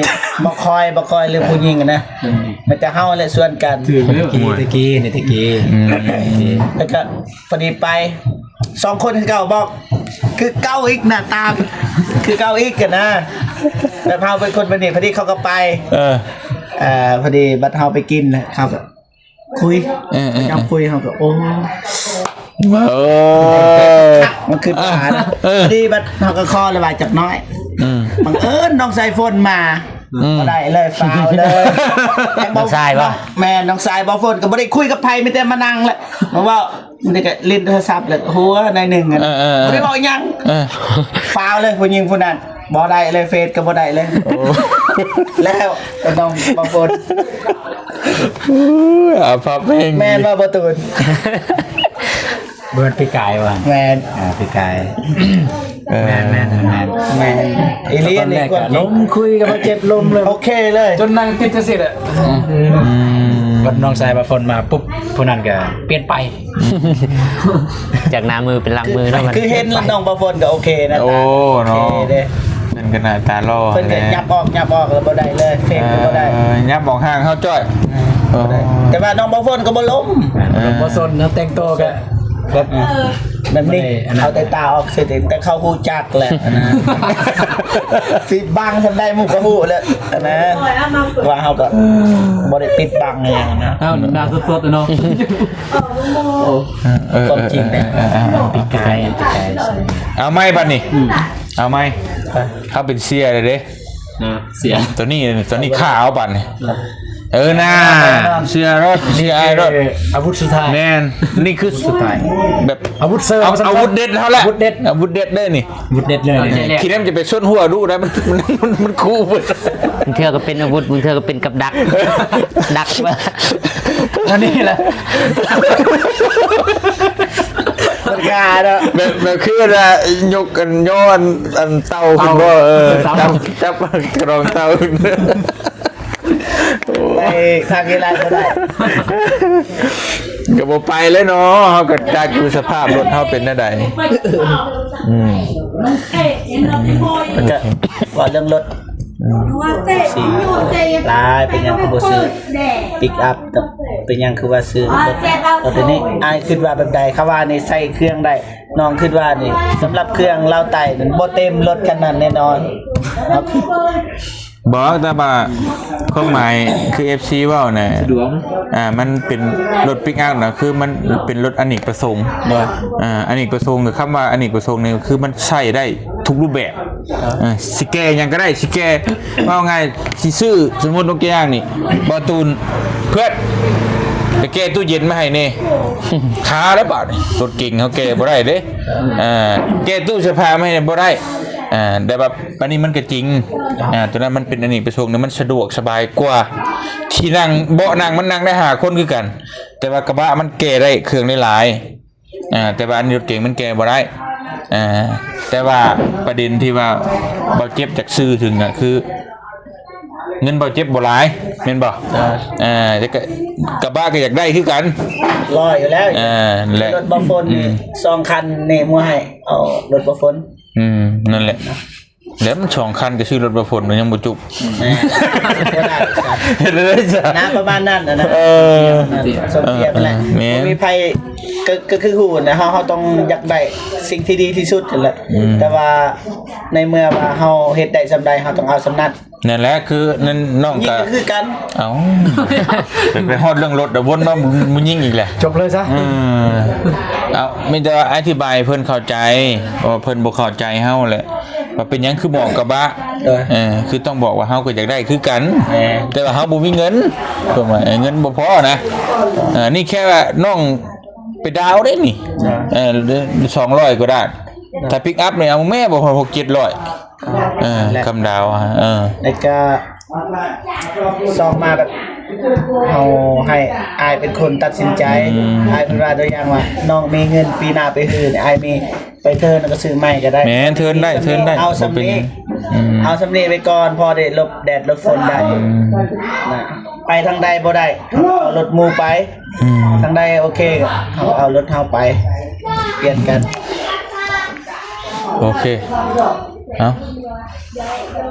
ບໍ່ຄ່ອຍ ບໍ່ຄ່ອຍເລື່ອງຜູ້ຍິງນະ ອືມ ມີແຕ່ເຮົາແຫຼະຊວນກັນ ຖືກແລ້ວ ແຕ່ກີ້ ແຕ່ກີ້ ອືມ ແລ້ວກໍພໍດີໄປ ສອງຄົນຄືເກົ່າ ບອກຄືເກົ່າອີກ ໜ້າຕາຄືເກົ່າອີກຫັ້ນນະ ແບບເຮົາເປັນຄົນແບບນີ້ ພໍດີເຂົາກໍໄປ ເອີ ເອີ ພໍດີບັດເຮົາໄປກິນແລ້ວ ເຂົາກໍຄຸຍ ເອີໆໆ ເຈົ້າຄຸຍ ເຮົາກໍ ໂອ້ ເອີ ມັນຄືຕານະ ເອີ ພໍດີບັດເຮົາກໍຂໍລະວ່າຈັກໜ້ອຍ ອືມ ບັງເອີນນ້ອງສາຍຝົນມາ ອືມ ບໍ່ໄດ້ເລີຍ ຟາວເລີຍ ນ້ອງຊາຍບໍ່? ແມ່ນ ນ້ອງຊາຍບໍ່ຝົນກໍບໍ່ໄດ້ຄຸຍກັບໃຜ ມີແຕ່ມານັ່ງແຫຼະ ມາເວົ້າ ມັນກໍຫຼິ້ນໂທລະສັບແລ້ວ ຫົວໜ້ອຍໜຶ່ງ ເອີໆໆ ບໍ່ໄດ້ເວົ້າຫຍັງ ເອີ ຟາວເລີຍ ຜູ້ຍິງຜູ້ນັ້ນ ບໍ່ໄດ້ເລີຍ ເຟສກໍບໍ່ໄດ້ເລີຍ ໂອ້ ແລ້ວກໍນ້ອງບໍ່ຝົນ ອາພັບແຮງ ແມ່ນບໍ່ ບໍ່ຕູນ? ບໍ່ແມ່ນປີກາຍວ່າ ແມ່ນ ອ່າ ປີກາຍ ເອີ ແມ່ນໆໆ ແມ່ນ ອີ່ຫຼີ ຕອນແລກກໍລົມຄຸຍກັບເຈັບລົມເລີຍ ໂອເຄເລີຍ ຈົນນັ່ງຕິດຈັ່ງຊີ້ແຫຼະ ອືມ ບັດນ້ອງຊາຍວ່າຝົນມາປຸບ ຜູ້ນັ້ນກໍປ່ຽນໄປ ຈາກໜ້າມືເປັນຫຼັງມືເນາະ ຄືເຫັນແລ້ວນ້ອງບໍ່ຝົນກໍໂອເຄນະ ໂອ້ ໂອເຄເດ້ ເນາະ ເພິ່ນກໍໜ້າຕາຫຼໍ່ ເພິ່ນກໍຫຍັບອອກ ຫຍັບອອກແລ້ວບໍ່ໄດ້ເລີຍ ເຟສກໍບໍ່ໄດ້ ເອີ ຫຍັບອອກຫ່າງເຮົາຈ້ອຍ ເອີ ບໍ່ໄດ້ ເອີ ແຕ່ວ່ານ້ອງບໍ່ຝົນກໍບໍ່ລົມ ເອີ ບໍ່ສົນນະ ແຕ່ງຕົວກໍແບບ ເອີ ແບບນີ້ ບໍ່ໄດ້ອັນນັ້ນ ເອົາແຕ່ຕາອອກຊື່ໆ ແຕ່ເຂົາຮູ້ຈັກແຫຼະ ຊິບັງສ່ຳໃດໝູ່ກໍຮູ້ແລ້ວ ນະ ວ່າເຮົາກໍບໍ່ໄດ້ປິດບັງຫຍັງນະ ເຮົາໜ້າສົດໆເນາະ ໂອ້ ເອີ ຄວາມຈິງເດ້ ເອີ ເອີ ເອີ ປີກາຍ ປີກາຍ ເອົາໃໝ່ບັດນີ້ ອືມ ເອົາໃໝ່ ເຮົາເປັນເຊຍແລ້ວເດ້ ນະ ເຊຍ ຕົວນີ້ ຕົວນີ້ຂ້າເອົາບັດນີ້ ເອີ ນະ ເຊຍໂລດ ເຊຍໂລດ ອາວຸດສຸດທ້າຍ ແມ່ນ ນີ້ຄືສຸດທ້າຍ ແບບ ອາວຸດເສີມ ອາວຸດເດັດເຮົາແຫຼະ ອາວຸດເດັດ ອາວຸດເດັດເດ້ນີ້ ອາວຸດເດັດເລີຍ ຂີ້ເລັມຈະໄປຊົນຫົວດຸໄດ໋ ມັນ ມັນ ມັນ ມັນຄູ່ເບິດ ບາງເທື່ອກໍເປັນອາວຸດ ບາງເທື່ອກໍເປັນກັບດັກ ດັກ ອັນນີ້ແຫຼະ ມັນກາເນາະ ແບບ ແບບຄືວ່າຍົກອັນ ຍໍອັນ ອັນເຕົ່າຂຶ້ນບໍ່ ເອີ ເຕົ່າ ຈັບ ຈັບກະດອງເຕົ່າຂຶ້ນ ໄປທາງນີ້ລະບໍ່ໄດ້ ກໍບໍ່ໄປແລ້ວເນາະ ເຮົາກໍຈັກຢູ່ສະພາບລົດເຮົາເປັນແນວໃດ. ອືມ ແລ້ວກໍວ່າເລື່ອງລົດ ອືມ ຊິຫຼາຍ ເປັນຫຍັງຄືບໍ່ຊື້ປິກອັບ ກັບເປັນຫຍັງຄືວ່າຊື້ລົດໂຕນີ້? ອ້າຍຄິດວ່າແບບໃດ? ຄຳວ່ານີ້ໃສ່ເຄື່ອງໄດ້ ນ້ອງຄິດວ່ານີ້ ສຳລັບເຄື່ອງລາວໃຕ້ນັ້ນ ບໍ່ເຕັມລົດຄັນນັ້ນແນ່ນອນ. ບໍ່ ແຕ່ວ່າຄວາມໝາຍຄືເອັຟຊີເວົ້ານະ ສະດວກ ອ່າ ມັນເປັນລົດປິກອັບນະ ຄືມັນເປັນລົດອະເນກປະສົງ. ໂດຍ ອ່າ ອະເນກປະສົງ ຄືຄຳວ່າອະເນກປະສົງນີ້ ຄືມັນໃຊ້ໄດ້ທຸກຮູບແບບ. ອ່າ ຊິແກ່ຫຍັງກໍໄດ້ ຊິແກ່ ເວົ້າງ່າຍ ຊິຊື້ ສົມມຸດຍົກຕົວຢ່າງນີ້ ບໍ່ຕູນ ເພື່ອນ ໄປແກ່ຕູ້ເຢັນມາໃຫ້ແດ່ ຄາແລ້ວບາດນີ້ ລົດເກັງເຮົາແກ່ບໍ່ໄດ້ເດ້. ອ່າ ແກ່ຕູ້ເສື້ອຜ້າມາໃຫ້ແດ່ບໍ່ໄດ້. ອ່າ ແຕ່ວ່າອັນນີ້ມັນກໍຈິງ ອ່າ ຕົວນັ້ນມັນເປັນອະເນກປະສົງ ມັນສະດວກສະບາຍກວ່າ ທີ່ນັ່ງ ເບາະນັ່ງມັນນັ່ງໄດ້ຫ້າຄົນຄືກັນ ແຕ່ວ່າກະບະມັນແກ່ໄດ້ເຄື່ອງຫຼາຍໆ. ອ່າ ແຕ່ວ່າອັນລົດເກັງມັນແກ່ບໍ່ໄດ້. ອ່າ ແຕ່ວ່າປະເດັນທີ່ວ່າເບົາເຈັບຢາກສື່ເຖິງນະ ຄືເງິນເບົາເຈັບບໍ່ຫຼາຍ ແມ່ນບໍ່? ອ່າ ເອີ ແຕ່ກະ ກະບະກໍຢາກໄດ້ຄືກັນ ຫຼໍ່ຢູ່ແລ້ວ. ອ່າ ແລະ ລົດເບົາຝົນນີ້ ອືມ ສອງຄັນນີ້ມວຍໃຫ້ ເອົາລົດເບົາຝົນ. ອືມ ນັ້ນແຫຼະ ແລ້ວມັນສອງຄັນກໍຊື້ລົດບໍ່ພົ້ນ ມັນຍັງບໍ່ຈຸບ. ແມ່ນ ບໍ່ໄດ້ ເຮັດເລີຍຊະ ນະ ປະມານນັ້ນນະ. ເອີ ສົມທຽບແຫຼະ. ເອີ ແມ່ນ ບໍ່ມີໃຜ ກໍ ກໍຄືຮູ້ນະ ເຮົາ ເຮົາຕ້ອງຢາກໄດ້ສິ່ງທີ່ດີທີ່ສຸດຫັ້ນແຫຼະ. ອືມ ແຕ່ວ່າໃນເມື່ອວ່າເຮົາເຮັດໄດ້ສ່ຳໃດ ເຮົາຕ້ອງເອົາສ່ຳນັ້ນ. ນັ້ນແຫຼະ ຄືນັ້ນນ້ອງກໍ ຍິງກໍຄືກັນ. ເອົ້າ ໄປຮອດເລື່ອງລົດ ແລ້ວວົນມາຜູ້ຍິງອີກແຫຼະ ຈົບເລີຍຊະ. ເອີ ເອົາ ມີແຕ່ວ່າອະທິບາຍໃຫ້ເພິ່ນເຂົ້າໃຈ ເພາະວ່າເພິ່ນບໍ່ເຂົ້າໃຈເຮົາແຫຼະ ວ່າເປັນຫຍັງຄືບໍ່ເອົາກະບະ. ເອີ ເອີ ຄືຕ້ອງບອກວ່າເຮົາກໍຢາກໄດ້ຄືກັນ ແມ່ນ ແຕ່ວ່າເຮົາບໍ່ມີເງິນ ເພິ່ນວ່າເງິນບໍ່ພໍນະ. ເອີ ນີ້ແຄ່ວ່ານ້ອງໄປດາວເດ້ນີ້. ເອີ ເອີ ສອງຮ້ອຍກວ່າບາດ ຖ້າປິກອັບນີ້ເອົາແມ່ບໍ່ພໍ ຫົກເຈັດຮ້ອຍ. ເອີ ແລະ ຄຳດາວ ເອີ ແລ້ວກໍສອງມາແບບ ເຮົາໃຫ້ອ້າຍເປັນຄົນຕັດສິນໃຈ. ອືມ ອ້າຍເພິ່ນວ່າຕົວຢ່າງວ່າ ນ້ອງມີເງິນປີໜ້າໄປຮື ອ້າຍມີ ໄປເທີນແລ້ວກໍຊື້ໃໝ່ກໍໄດ້. ແມ່ນ ເທີນໄດ້ ເທີນໄດ້ ເອົາສ່ຳນີ້ ອືມ ເອົາສ່ຳນີ້ໄປກ່ອນ ພໍໄດ້ຫຼົບແດດຫຼົບຝົນໄດ້. ອືມ ນະ ໄປທາງໃດບໍ່ໄດ້ ເຮົາເອົາລົດໝູ່ໄປ. ອືມ ທາງໃດໂອເຄ ເຮົາເອົາລົດເຮົາໄປ ປ່ຽນກັນ. ໂອເຄ ເອົ້າ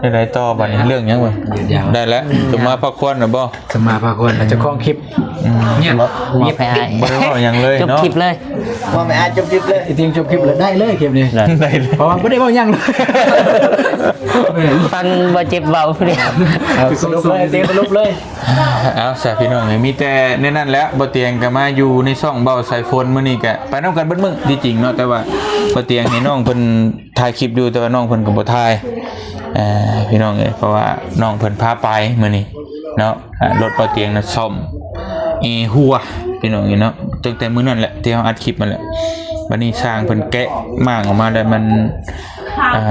ໄດ້ ໄດ້ຕໍ່ບັດນີ້ ເລື່ອງຫຍັງບັດນີ້? ຍາວ ໄດ້ແລ້ວ ອືມ ຈະມາພັກຜ່ອນນະບໍ່? ຈະມາພັກຜ່ອນ ອືມ ເຈົ້າຂອງຄລິບ ອືມ ເງຍບ ບໍ່ ບໍ່ໄປອ້າຍ ບໍ່ໄດ້ເວົ້າຫຍັງເລີຍເນາະ ຈົບຄລິບເລີຍ ບໍ່ໄປອ້າຍຈົບຄລິບເລີຍ ອີຕິງຈົບຄລິບເລີຍ ໄດ້ເລີຍຄລິບນີ້ ໄດ້ ໄດ້ເລີຍ ເພາະວ່າບໍ່ໄດ້ເວົ້າຫຍັງ ຟັງບໍ່ເຈັບເວົ້າຜູ້ດຽວ ເອົາ ສະຫຼຸບເລີຍ ເຕັມສະຫຼຸບເລີຍ. ເອົາຊະ ພີ່ນ້ອງເອີຍ ມີແຕ່ແນວນັ້ນແຫຼະ ບໍ່ຕຽງກໍມາຢູ່ໃນຊ່ອງເບົາສາຍຝົນ ມື້ນີ້ກໍໄປນຳກັນເບິດມື້ ທີ່ຈິງເນາະ ແຕ່ວ່າບໍ່ຕຽງໃຫ້ນ້ອງເພິ່ນ ຖ່າຍຄລິບຢູ່ ແຕ່ວ່ານ້ອງເພິ່ນກໍບໍ່ຖ່າຍ ເອີ ພີ່ນ້ອງເອີຍ ເພາະວ່ານ້ອງເພິ່ນພາໄປມື້ນີ້ເນາະ. ອ່າ ລົດເບົາຕຽງນະ ສ້ອມແອຮົ່ວ ພີ່ນ້ອງເອີຍເນາະ ຕັ້ງແຕ່ມື້ນັ້ນແຫຼະທີ່ເຮົາອັດຄລິບຫັ້ນແຫຼະ. ບັດນີ້ຊ່າງເພິ່ນແກະມ້າງອອກມາແລ້ວ ມັນ ອ່າ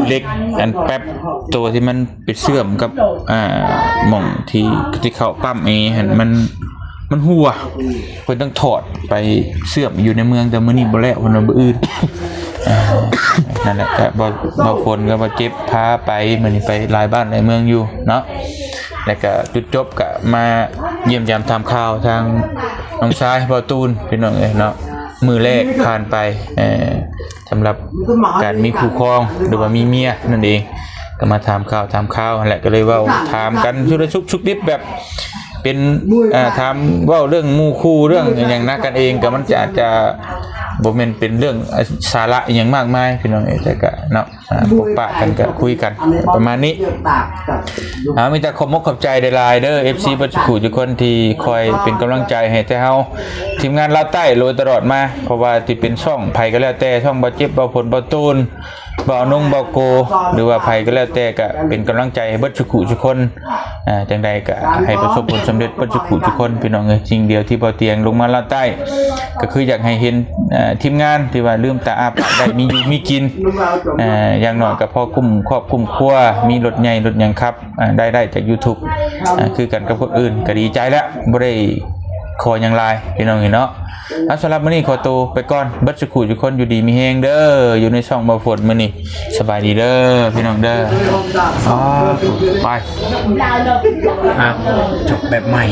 ເຫຼັກອັນແປັບໂຕທີ່ມັນໄປເຊື່ອມກັບ ອ່າ ໝ່ອງທີ່ ທີ່ເຂົ້າປ້ຳແອຫັ້ນ ມັນ ມັນຮົ່ວ ເພິ່ນຕ້ອງຖອດໄປເຊື່ອມຢູ່ໃນເມືອງ ແຕ່ມື້ນີ້ບໍ່ແລ້ວ ເພິ່ນວ່າມື້ອື່ນ. ອ່າ ນັ້ນແຫຼະ ກໍເບົາ ເບົາຝົນກັບເບົາເຈັບພາໄປ ມື້ນີ້ໄປຫຼາຍບ້ານຫຼາຍເມືອງຢູ່ເນາະ ແລ້ວກໍຈຸດຈົບກໍມາຢ້ຽມຢາມຖາມຂ່າວທາງນ້ອງຊາຍເບົາຕູນ ພີ່ນ້ອງເອີຍເນາະ ມື້ແລກຜ່ານໄປ ເອີ ສຳລັບການມີຄູ່ຄອງ ຫຼືວ່າມີເມຍນັ້ນເອງ ກໍມາຖາມຂ່າວ ຖາມຂ່າວຫັ້ນແຫຼະ ກໍເລີຍເວົ້າຖາມກັນສຸກສຸກດິບແບບ ເປັນ ເອີ ຖາມເວົ້າເລື່ອງໝູ່ຄູ່ ເລື່ອງຫຍັງນະກັນເອງ ກໍມັນຈະ ອາດຈະບໍ່ແມ່ນເປັນເລື່ອງ ເອີ ສາລະອີ່ຫຍັງມາກມາຍ ພີ່ນ້ອງເອີຍ ແຕ່ກໍເນາະ ອ່າ ພົບປະກັນກໍຄຸຍກັນປະມານນີ້. ອ່າ ມີແຕ່ຂອບມົກຂອບໃຈຫຼາຍໆເດີ ເອັຟຊີ ເບິດສູ່ຜູ້ທຸກຄົນທີ່ຄອຍເປັນກຳລັງໃຈໃຫ້ແຕ່ເຮົາ ທີມງານລາວໃຕ້ໂດຍຕະຫຼອດມາ ເພາະວ່າຊິເປັນຊ່ອງໃຜກໍແລ້ວແຕ່ ຊ່ອງເບົາເຈັບ ເບົາຝົນ ເບົາຕູນ ເບົານົງ ເບົາໂກ ຫຼືວ່າໃຜກໍແລ້ວແຕ່ ກໍເປັນກຳລັງໃຈໃຫ້ເບິດສູ່ຜູ້ທຸກຄົນ. ອ່າ ຈັ່ງໃດກໍໃຫ້ປະສົບຜົນສຳເລັດເບິດສູ່ຜູ້ທຸກຄົນ ພີ່ນ້ອງເອີຍ. ສິ່ງດຽວທີ່ເບົາຕຽງລົງມາລາວໃຕ້ ກໍຄືຢາກໃຫ້ເຫັນ ເອີ ທີມງານທີ່ວ່າລືມຕາອ້າປາກໄດ້ ມີຢູ່ມີກິນ ເອີ ຢ່າງໜ້ອຍກໍພໍກຸ້ມຄອບກຸ້ມຄົວ ມີລົດໃຫຍ່ລົດຫຍັງຂັບ ອ່າ ລາຍໄດ້ຈາກຢູທູບ ອ່າ ຄືກັນກັບຄົນອື່ນ ກໍດີໃຈແລ້ວ ບໍ່ໄດ້ ຂໍຫຍັງຫຼາຍພີ່ນ້ອງເອີຍເນາະ. ເອົາ ສຳລັບມື້ນີ້ຂໍໂຕໄປກ່ອນ ເບິດສຸຂູທຸກຄົນ ຢູ່ດີມີແຮງເດີ. ຢູ່ໃນຊ່ອງເບົາຝົນມື້ນີ້ ສະບາຍດີເດີພີ່ນ້ອງເດີ. ອໍ ໄປ ອ່ະ ຈົບແບບໃໝ່